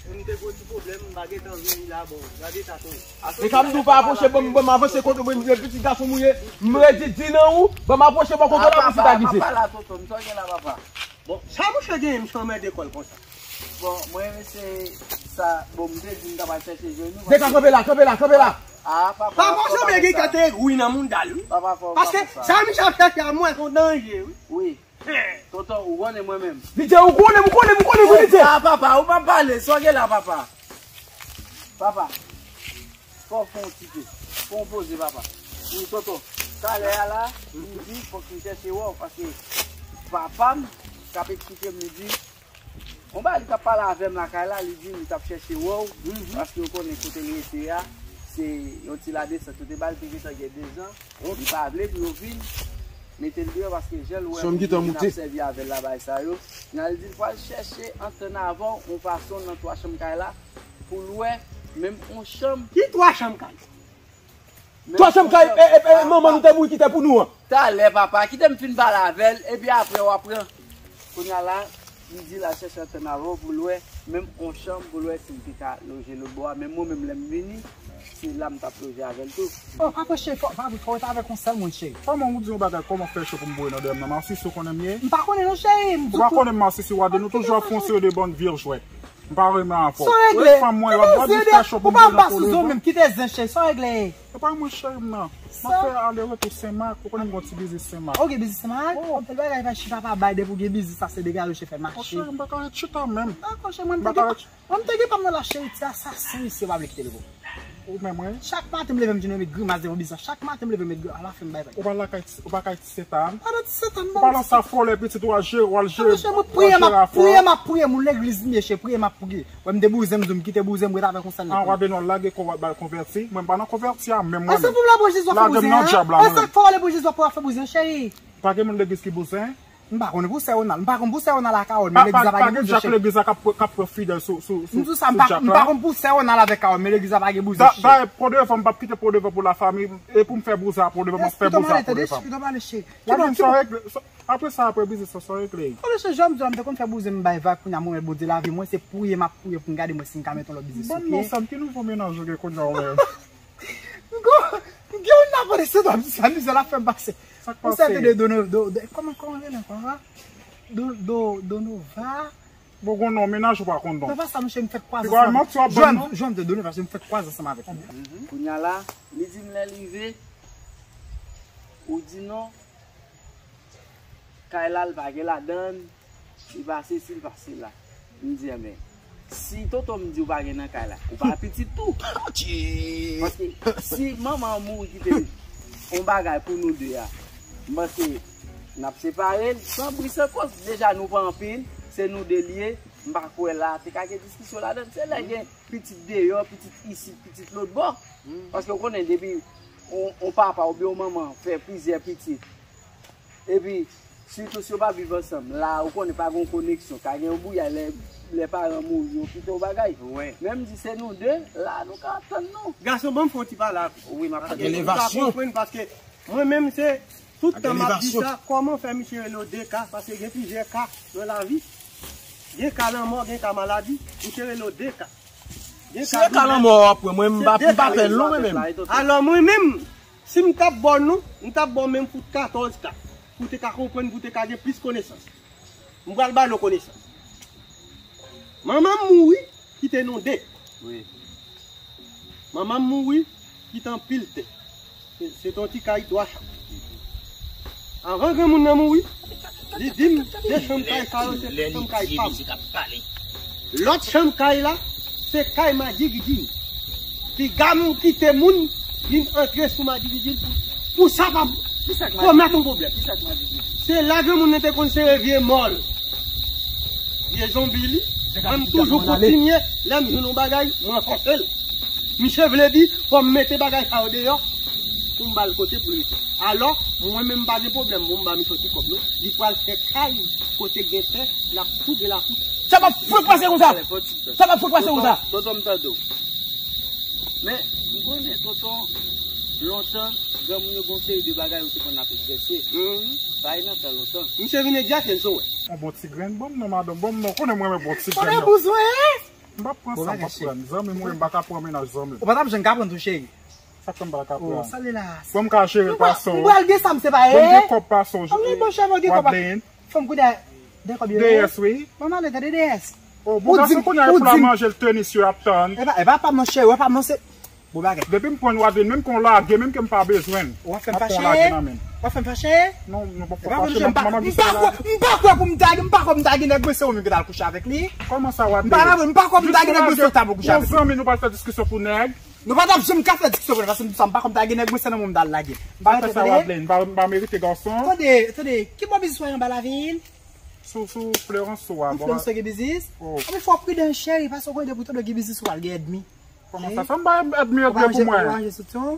M te gwo ti pwoblèm, m pa gentan vini la, bon, gade sa tou. Deka m di w pa apwoche, ban m, ban m avanse kote w, pitit gason m ou ye. M redi di nan ou, ban m apwoche bò kote w la pou chita gite. Papa, papa, la, tonton, m sa w gen la, papa. Bon, sa monchè genyen, misye anmède kò l konsa. Bon, mwen, se sa, bon, m te di m ta pral chèche jwenn ou. Deka, kanpe la, kanpe la, kanpe la. Ah, papa, papa, sa byen gen kate egwi nan mouda l, wi. Papa, fò w pa fè sa. Paske sa misye ap chèche a, mwen, se yon danje, wi. Wi. Tonton, ou konnen mwen menm. Lidye, ou konnen, ou konnen, ou konnen, ou konnen, Lidye. Ah, papa, ou pa pale, sa w gen la, papa. Papa, fò w fè yon ti pe. Fò w poze, papa. Wi, tonton, talè a la, m di, fòk m chèche wè w, paske papa m, k ap eksplike m, li di, yon bagay li t ap pale avè m lakay la, li di m li t ap chèche wè w, paske yo konnen kote l rete a, se yon ti ladesant. Yo te ba l te gentan gen dezan, li pa vle pou yo vin mete l deyò, paske jan l wè moun yo vin ap sèvi avè l la, bagay sa yo. Nan l di l pral chèche antann avè w yon fason nan twa chanm kay la, pou l wè menm yon chanm. Ki twa chanm kay? Twa chanm kay, e, e, e, manman nou te mouri kite pou nou an. Talè, papa, kite m fin pale avè l, epi apre w ap pran. Kounye a la, li di l al chèche antann avè w pou l wè menm yon chanm, pou l wè si l te ka loje lòt bò a. Men mwen menm, lè m vini, se la m t ap loje avè l tou. Oh, papa cheri, fò, papa, fò w rete avèk yon sèl moun, cheri. Kòman ou di yon bagay, kòman fè cho pou m boure nan dèyè m nan? Masisi, ou konnen m ye? M pa konnen non, cheri, m di w. Ou pa konnen m, Masisi, w a di nou toujou ap fè yon seri de bann vye jwèt. M pa renmen avè w. Sa w regle? Fanm mwen, w ap di fè cho pou m boule nan kole vant. Kite zen, cheri. Kite zen, cheri. Sa w regle? E pa mwen, cheri m nan. M ap fè ale retou Senmak. Ou konnen m gen yon ti biznis Senmak. Ok, biznis Senmak? Oh. Anpil bagay pa chita pa bay, depi w gen biznis sa, se degaje w cheri, fè mache. Oh, cheri, m pa ka ret chita menm. Dakò, cheri, mwen, m pa ka ret. Mwen, m te gen pa m nan la, cheri, ti asasen misye pa vle kite l, bro. Ou menm, wi. Chak maten, m leve, m di nou met grimas devan biznis. Chak maten, m leve, m met grimas. Alafen, m bay vag. Ou pa lakay, ou pa kay ti Setan? Pa nan ti Setan, non. Ou pa nan sa fòlè pitit ou al jere, ou al jere, ou al jere afè w. Priye, m ap priye, m ap priye, moun legliz m ye, cheri, priye, m ap priye. Wè, m te bouzen, m di w, m kite bouzen, m ret avèk yon sèl nèg. Ah, w ap de nou al lage kò w al bay konvèti? Mwen, m pa nan konvèti a menm, mwen menm. Èske pou m la pou Jezi w ap fè bouzen an? Èske fò w ale pou Jezi w ap fè bouzen, cheri? Pa gen moun legliz ki bouzen? M pa konnen pou sè Ronald. M pa konn pou sè Ronald ak Harold, men legliz la pa gen bouzen, cheri. Pa, pa, pa gen chak legliz la k ap, k ap pran fidèl sou, sou, sou, sou Jack la. M di w sa, m pa, m pa konn pou sè Ronald avèk Harold, men legliz la pa gen bouzen, cheri. Da, dayè, Pòdevè, m p ap kite Pòdevè pou lafanmi, e pou m fè bouzen a Pòdevè, m ap fè bouzen a Pòdevè. Kidonm ale, cheri. Kidonm, sa regle, sa, apre sa, apre biznis sa, sa regle. Kòm se jan m di w, m te konn fè bouzen, m bay vag, kounye a mwen wè Bondye lavi mwen, se priye m ap priye pou m gade mwen si m ka mete yon lòt biznis sou pye. Ban m non, sa m, ki nouvo mennaj ou gen kounye a, ou wè? M gen, m gen yon nan kote se dwa, sa mizè la fè m pase. Sa k pase? Yon sèten de, de, de, de, kòman, kòman rele ankò a? Do, do, Donova. Bon, gon non mennaj ou pa konn non. Non, pa sa, monchè, m fèk kwaze ansanm. Pi gwo manti w ap ban m non. Jwenn, jwenn de Donova, paske m fèk kwaze ansanm avèk li. Kounye a la, li di m lè l rive, ou di non, kay la, l pa gen ladan l, li pa sesi, li pa sela. M di, enben, si tonton m di w pa gen nan kay la, ou pa pitit tou. Paske si manman an mouri kite yon bagay pou nou de a, m panse n ap separe l san bri san kòs. Deja nou pa anpil, se nou de l ye. M pa kwè la te ka gen diskisyon ladan l. Se lè gen pitit deyò, pitit isit, pitit lòt bò. Paske w konnen depi yon, yon papa oubyen yon manman fè plizyè pitit, epi sitou si yo pa viv ansanm, la ou konnen pa gen yon koneksyon, ka gen yon bouyay lè, lè paran mouri, yo kite yon bagay. Men m di se nou de, la nou ka antann nou. Gason, ban m fè yon ti pale avè w. Wi, m ap tande. Elevasyon. Ou ka konprann paske mwen menm se tout tan m ap di sa, kòman fè misye rele w de ka, paske gen plizyè ka nan lavi. Gen ka lanmò, gen ka maladi, misye rele w de ka. Si se ka lanmò w ap pran, mwen m pa, m pa fè l non mwen menm. Alò mwen menm, si m t ap ba w non, m t ap ba w menm fout katòz ka. Pou w te ka konprann, pou w te ka gen plis konesans. M pral ba nou konesans. Manman m mouri, kite nou de. Wi. Manman m mouri, kite anpil tè. Se, se te yon ti kay twa chanm. Anvan granmoun nan mouri, li di m, de chanm kay sa yo, se chanm kay pa m. Lòt chanm kay la, se kay Madjigidjin. Piga m kite moun vin antre sou Madjigidjin pou, pou sa pa m. Pou mèt yon pwoblèm. Se la granmoun nan te konn sere vye mòl. Vye zonbi li. Mwen m toujou kontinye, lè m jwenn yon bagay, m ranfòse l. Misye vle di, fò m mete bagay sa yo deyò, pou m ba l kote pou l rete. Alò, mwen menm m pa gen pwoblèm, bon, m ba misye yon ti kòb, non. Li pral fè kay kote gen tè, l ap fouge lakou. Sa p ap fouge pase konsa! Sa p ap fouge pase konsa! Tonton, tonton, m tande w. Men, m konnen, tonton, lontan, granmoun yo gen yon seri de bagay yo te konn ap egzèse. Mhm. Bagay nan tan lontan. Misye vin egzèse l sou wè. Yon bon ti grenn, ban m non, madanm, ban m non, konnen mwen renmen bon ti grenn. Konnen non. Bezwen, eh? M p ap pran sa, m p ap pran. Zanmi mwen, m pa ka pran mennaj zanmi. Ou pa t ap janm ka pran tou, cheri. Sa k fè m pa ka pran? Oh, sa l la. Bon, m ka jere l pase w. M pral gen sa, m se pa, bon, m gen kòb pase w. Mwen gen kòb. Fè m kou de, de kòb yo. D S, wi. Mwen ale tande D S. Oh, bon, gason kounye a pou la manje l tenis yo ap tann. E pa, e pa pa m non, cheri, e pa m non, se bon bagay. Depi m pran Wadlin, menm kon lage, menm ke m pa bezwen l. W ap fè m fache? W ap fè m fache? Non, non, pa, pa fache, m pa, m pa kwè, m pa kwè pou m ta gen, m pa kwè m ta gen nèg mwen se ou menm ki t al kouche avèk li. Kòman sa, Wadlin? M pa, m pa kwè m ta gen nèg mwen se ou ta pou kouche avèk li. Yon zanmi, nou pral fè diskisyon pou nèg. Nou pa t ap janm ka fè diskisyon pou nèg, paske m pa kwè m ta gen nèg mwen se nan men m ta al lage. M pa kwè sa, Wadlin, m pa, m pa merite gason. Tande, tande, ki bò biznis w anba lavil? Sou, sou Florenso a. Sou Florenso gen biznis? Oh. Anben fò w pridan, cheri, paske w konnen depi w tande gen biznis ou pral gen èdmi. Kòman sa? Sa m ba èdmi, èdmi pou mwen. Ou pa ranje soutyen w?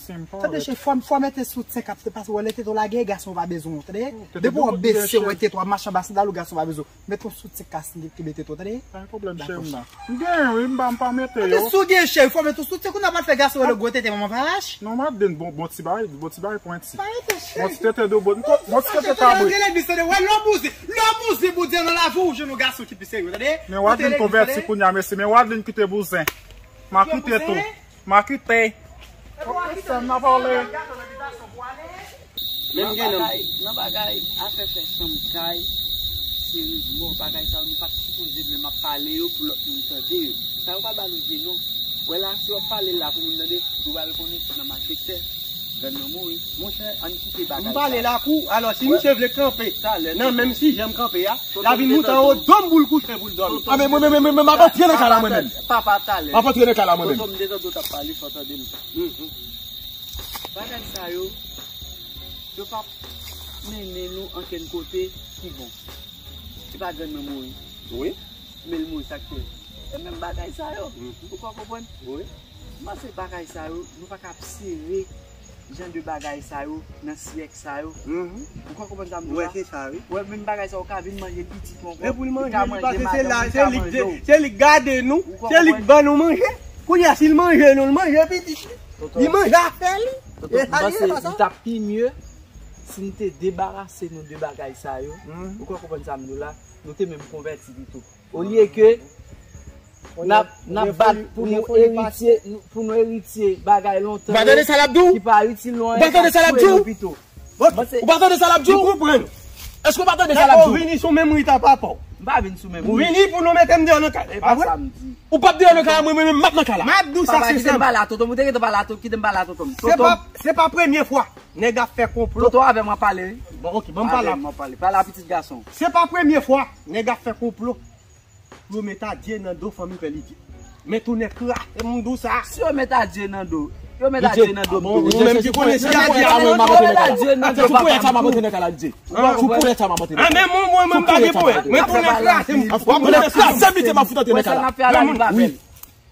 Tande, cheri, fò, fò mete soutyen k ap te pase, wè lè tete w lage, gason pa bezwen w, tande? Depi w ap bese, wè tete w ap mache anba sandal ou, gason pa bezwen w. Mete yon soutyen k ka kenbe tete w, tande? Pa gen pwoblèm, cheri m nan. M gen, wi, m pa, m pa mete yo. Anben si w gen, cheri, fò mete yon soutyen, kounye a pral fè gason wè gwo tete manman vache. Non, Madeline, bon, bon ti bagay, bon ti bagay pou en ti. Pa rete, cheri. Bon ti tete dou, bon, bon ti tete kabrit. Antre legliz, tande, wè lè w bouzen, lè w bouzen, Bondye nan lavi w, ou jwenn yon gason ki pi serye, tande. Men Wadlin konvèti kounye a, mesye, men Wadlin kite bouzen. M a kite tou. M a kite. Sa m a pale. Men m gen nan bagay, nan bagay afè fè chanm kay, serezman, bagay sa yo, nou pa t sipoze menm ap pale yo pou lòt moun tande yo. Sa yo pa ba nou je non. Wè la, si w ap pale la pou moun tande, nou pral konnen si nan malfektè. Grann nan mouri. Monchè, ann kite bagay sa. M pale lakou, alò si misye vle kanpe nan menm sijè m kanpe a, l a vin moute anwo do m pou l kouche pou l dòmi. A, men mwen, men, men, men, m ap antre nan kay la mwen menm. Papa, talè. M ap antre nan kay la mwen menm. Tonton, m te tande w t ap pale, fò w tande m. Mhm. Bagay sa yo, yo p ap mennen nou ankenn kote ki bon. Se pa grann nan mouri. Wi. Men l mouri, sa k fè. E menm bagay sa yo, mhm, ou ka konprann? Wi. M panse bagay sa yo, nou pa ka ap sere jan de bagay sa yo nan syèk sa yo. Mhm. Ou ka konprann sa m di la? Wè, se sa, wi. Wè, menm bagay sa yo ka vin manje pitit ou ankò. Men pou l manje, li ka manje madanm ou, li ka manje w. Se li k gade nou, se li k ban nou manje. Kounye a, si l manje nou, l manje pitit li. Li manje afè li. Tonton, m panse li t ap pi mye si n te debarase nou de bagay sa yo. Mhm. Ou ka konprann sa m di w la? Nou te menm konvèti pito. Olye ke n ap, n ap bat pou nou eritye, pou nou eritye bagay lontan yo ki pa itil nou anyen, k ap tchwe nou pito. Ou pa tande sa l ap di w? Èske w pa tande sa l ap di w? Ou vini sou menm rit a papa w. M pa vin sou menm rit. Ou vini pou nou mete m deyò nan kay la, e pa vre? Ou p ap deyò nan kay la, mwen menm m ap nan kay la. M ap di w sa, se senp. Papa, kite m pale a tonton m, ou te gentan pale a tonton, kite m pale a tonton m. Se pa, se pa premye fwa nèg ap fè konplo. Tonton, avè m w ap pale, wi. Bon, ok, ban m pale. Avè m w ap pale. Pale a pitit gason w. Se pa premye fwa nèg ap fè konplo pou yo met Adye nan do fanmi Pè Lidye. Men tounen kraze m di w sa. Si yo met Adye nan do, yo met Adye nan do. Bon, ou menm ki konnen si Adye a mwen, m ap antre nan kay la. Sou ponyèt sa m ap antre nan kay la, Lidye. Sou ponyèt sa m ap antre nan kay la. Anben mwen, mwen, mwen pa gen pwoblèm. Men tounen kraze m. W ap tounen kraze m, Lidye. Wi.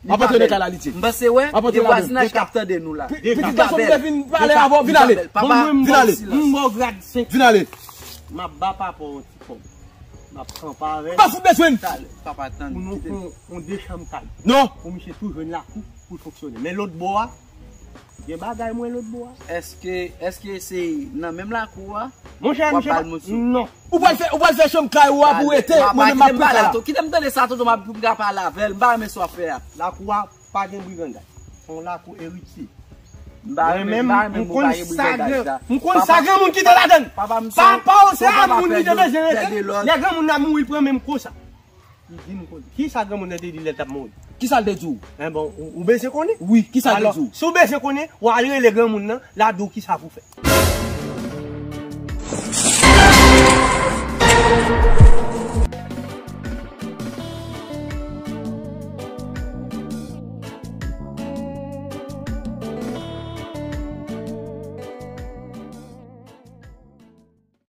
M ap antre nan kay la, Lidye. M panse wè, gen vwazinaj k ap tande nou la. Pitit gason m te vin pale avè w, vin ale. Papa, vin ale. M ba w grad senk. Vin ale. M ap ba papa w yon ti kòb. M ap kanpe avè l. M pa fout bezwen l. Talè, papa, tann. Pou nou fè yon, yon de chanm kay. Non. Pou misye tou jwenn lakou pou l fonksyone. Men lòt bò a, gen bagay mwen lòt bò a. Èske, èske se nan menm lakou a? Monchè, misye pa, non. Ou pral fè, ou pral fè chanm kay ou a pou w rete, mwen menm m ap pran kay la. Kite m tande sa, tonton, m ap, pou m ka pale avè l. M pa renmen sa w ap fè a. Lakou a pa gen brigandaj. Se yon lakou eritye. M pa renmen, m pa renmen m pa gen brigandaj la. M konn sa granmoun kite ladann. Papa, m se, papa w se a moun li te bezwen rete. Lè granmoun nan mouri, l pran men m konsa. Li di m konn. Kisa granmoun nan te di lè l t ap mouri? Kisa l te di w? Enben, ou, ou bezwen konnen? Wi, kisa l te di w? Alò, si w bezwen konnen, w al rele granmoun nan, l a di w kisa pou w fè.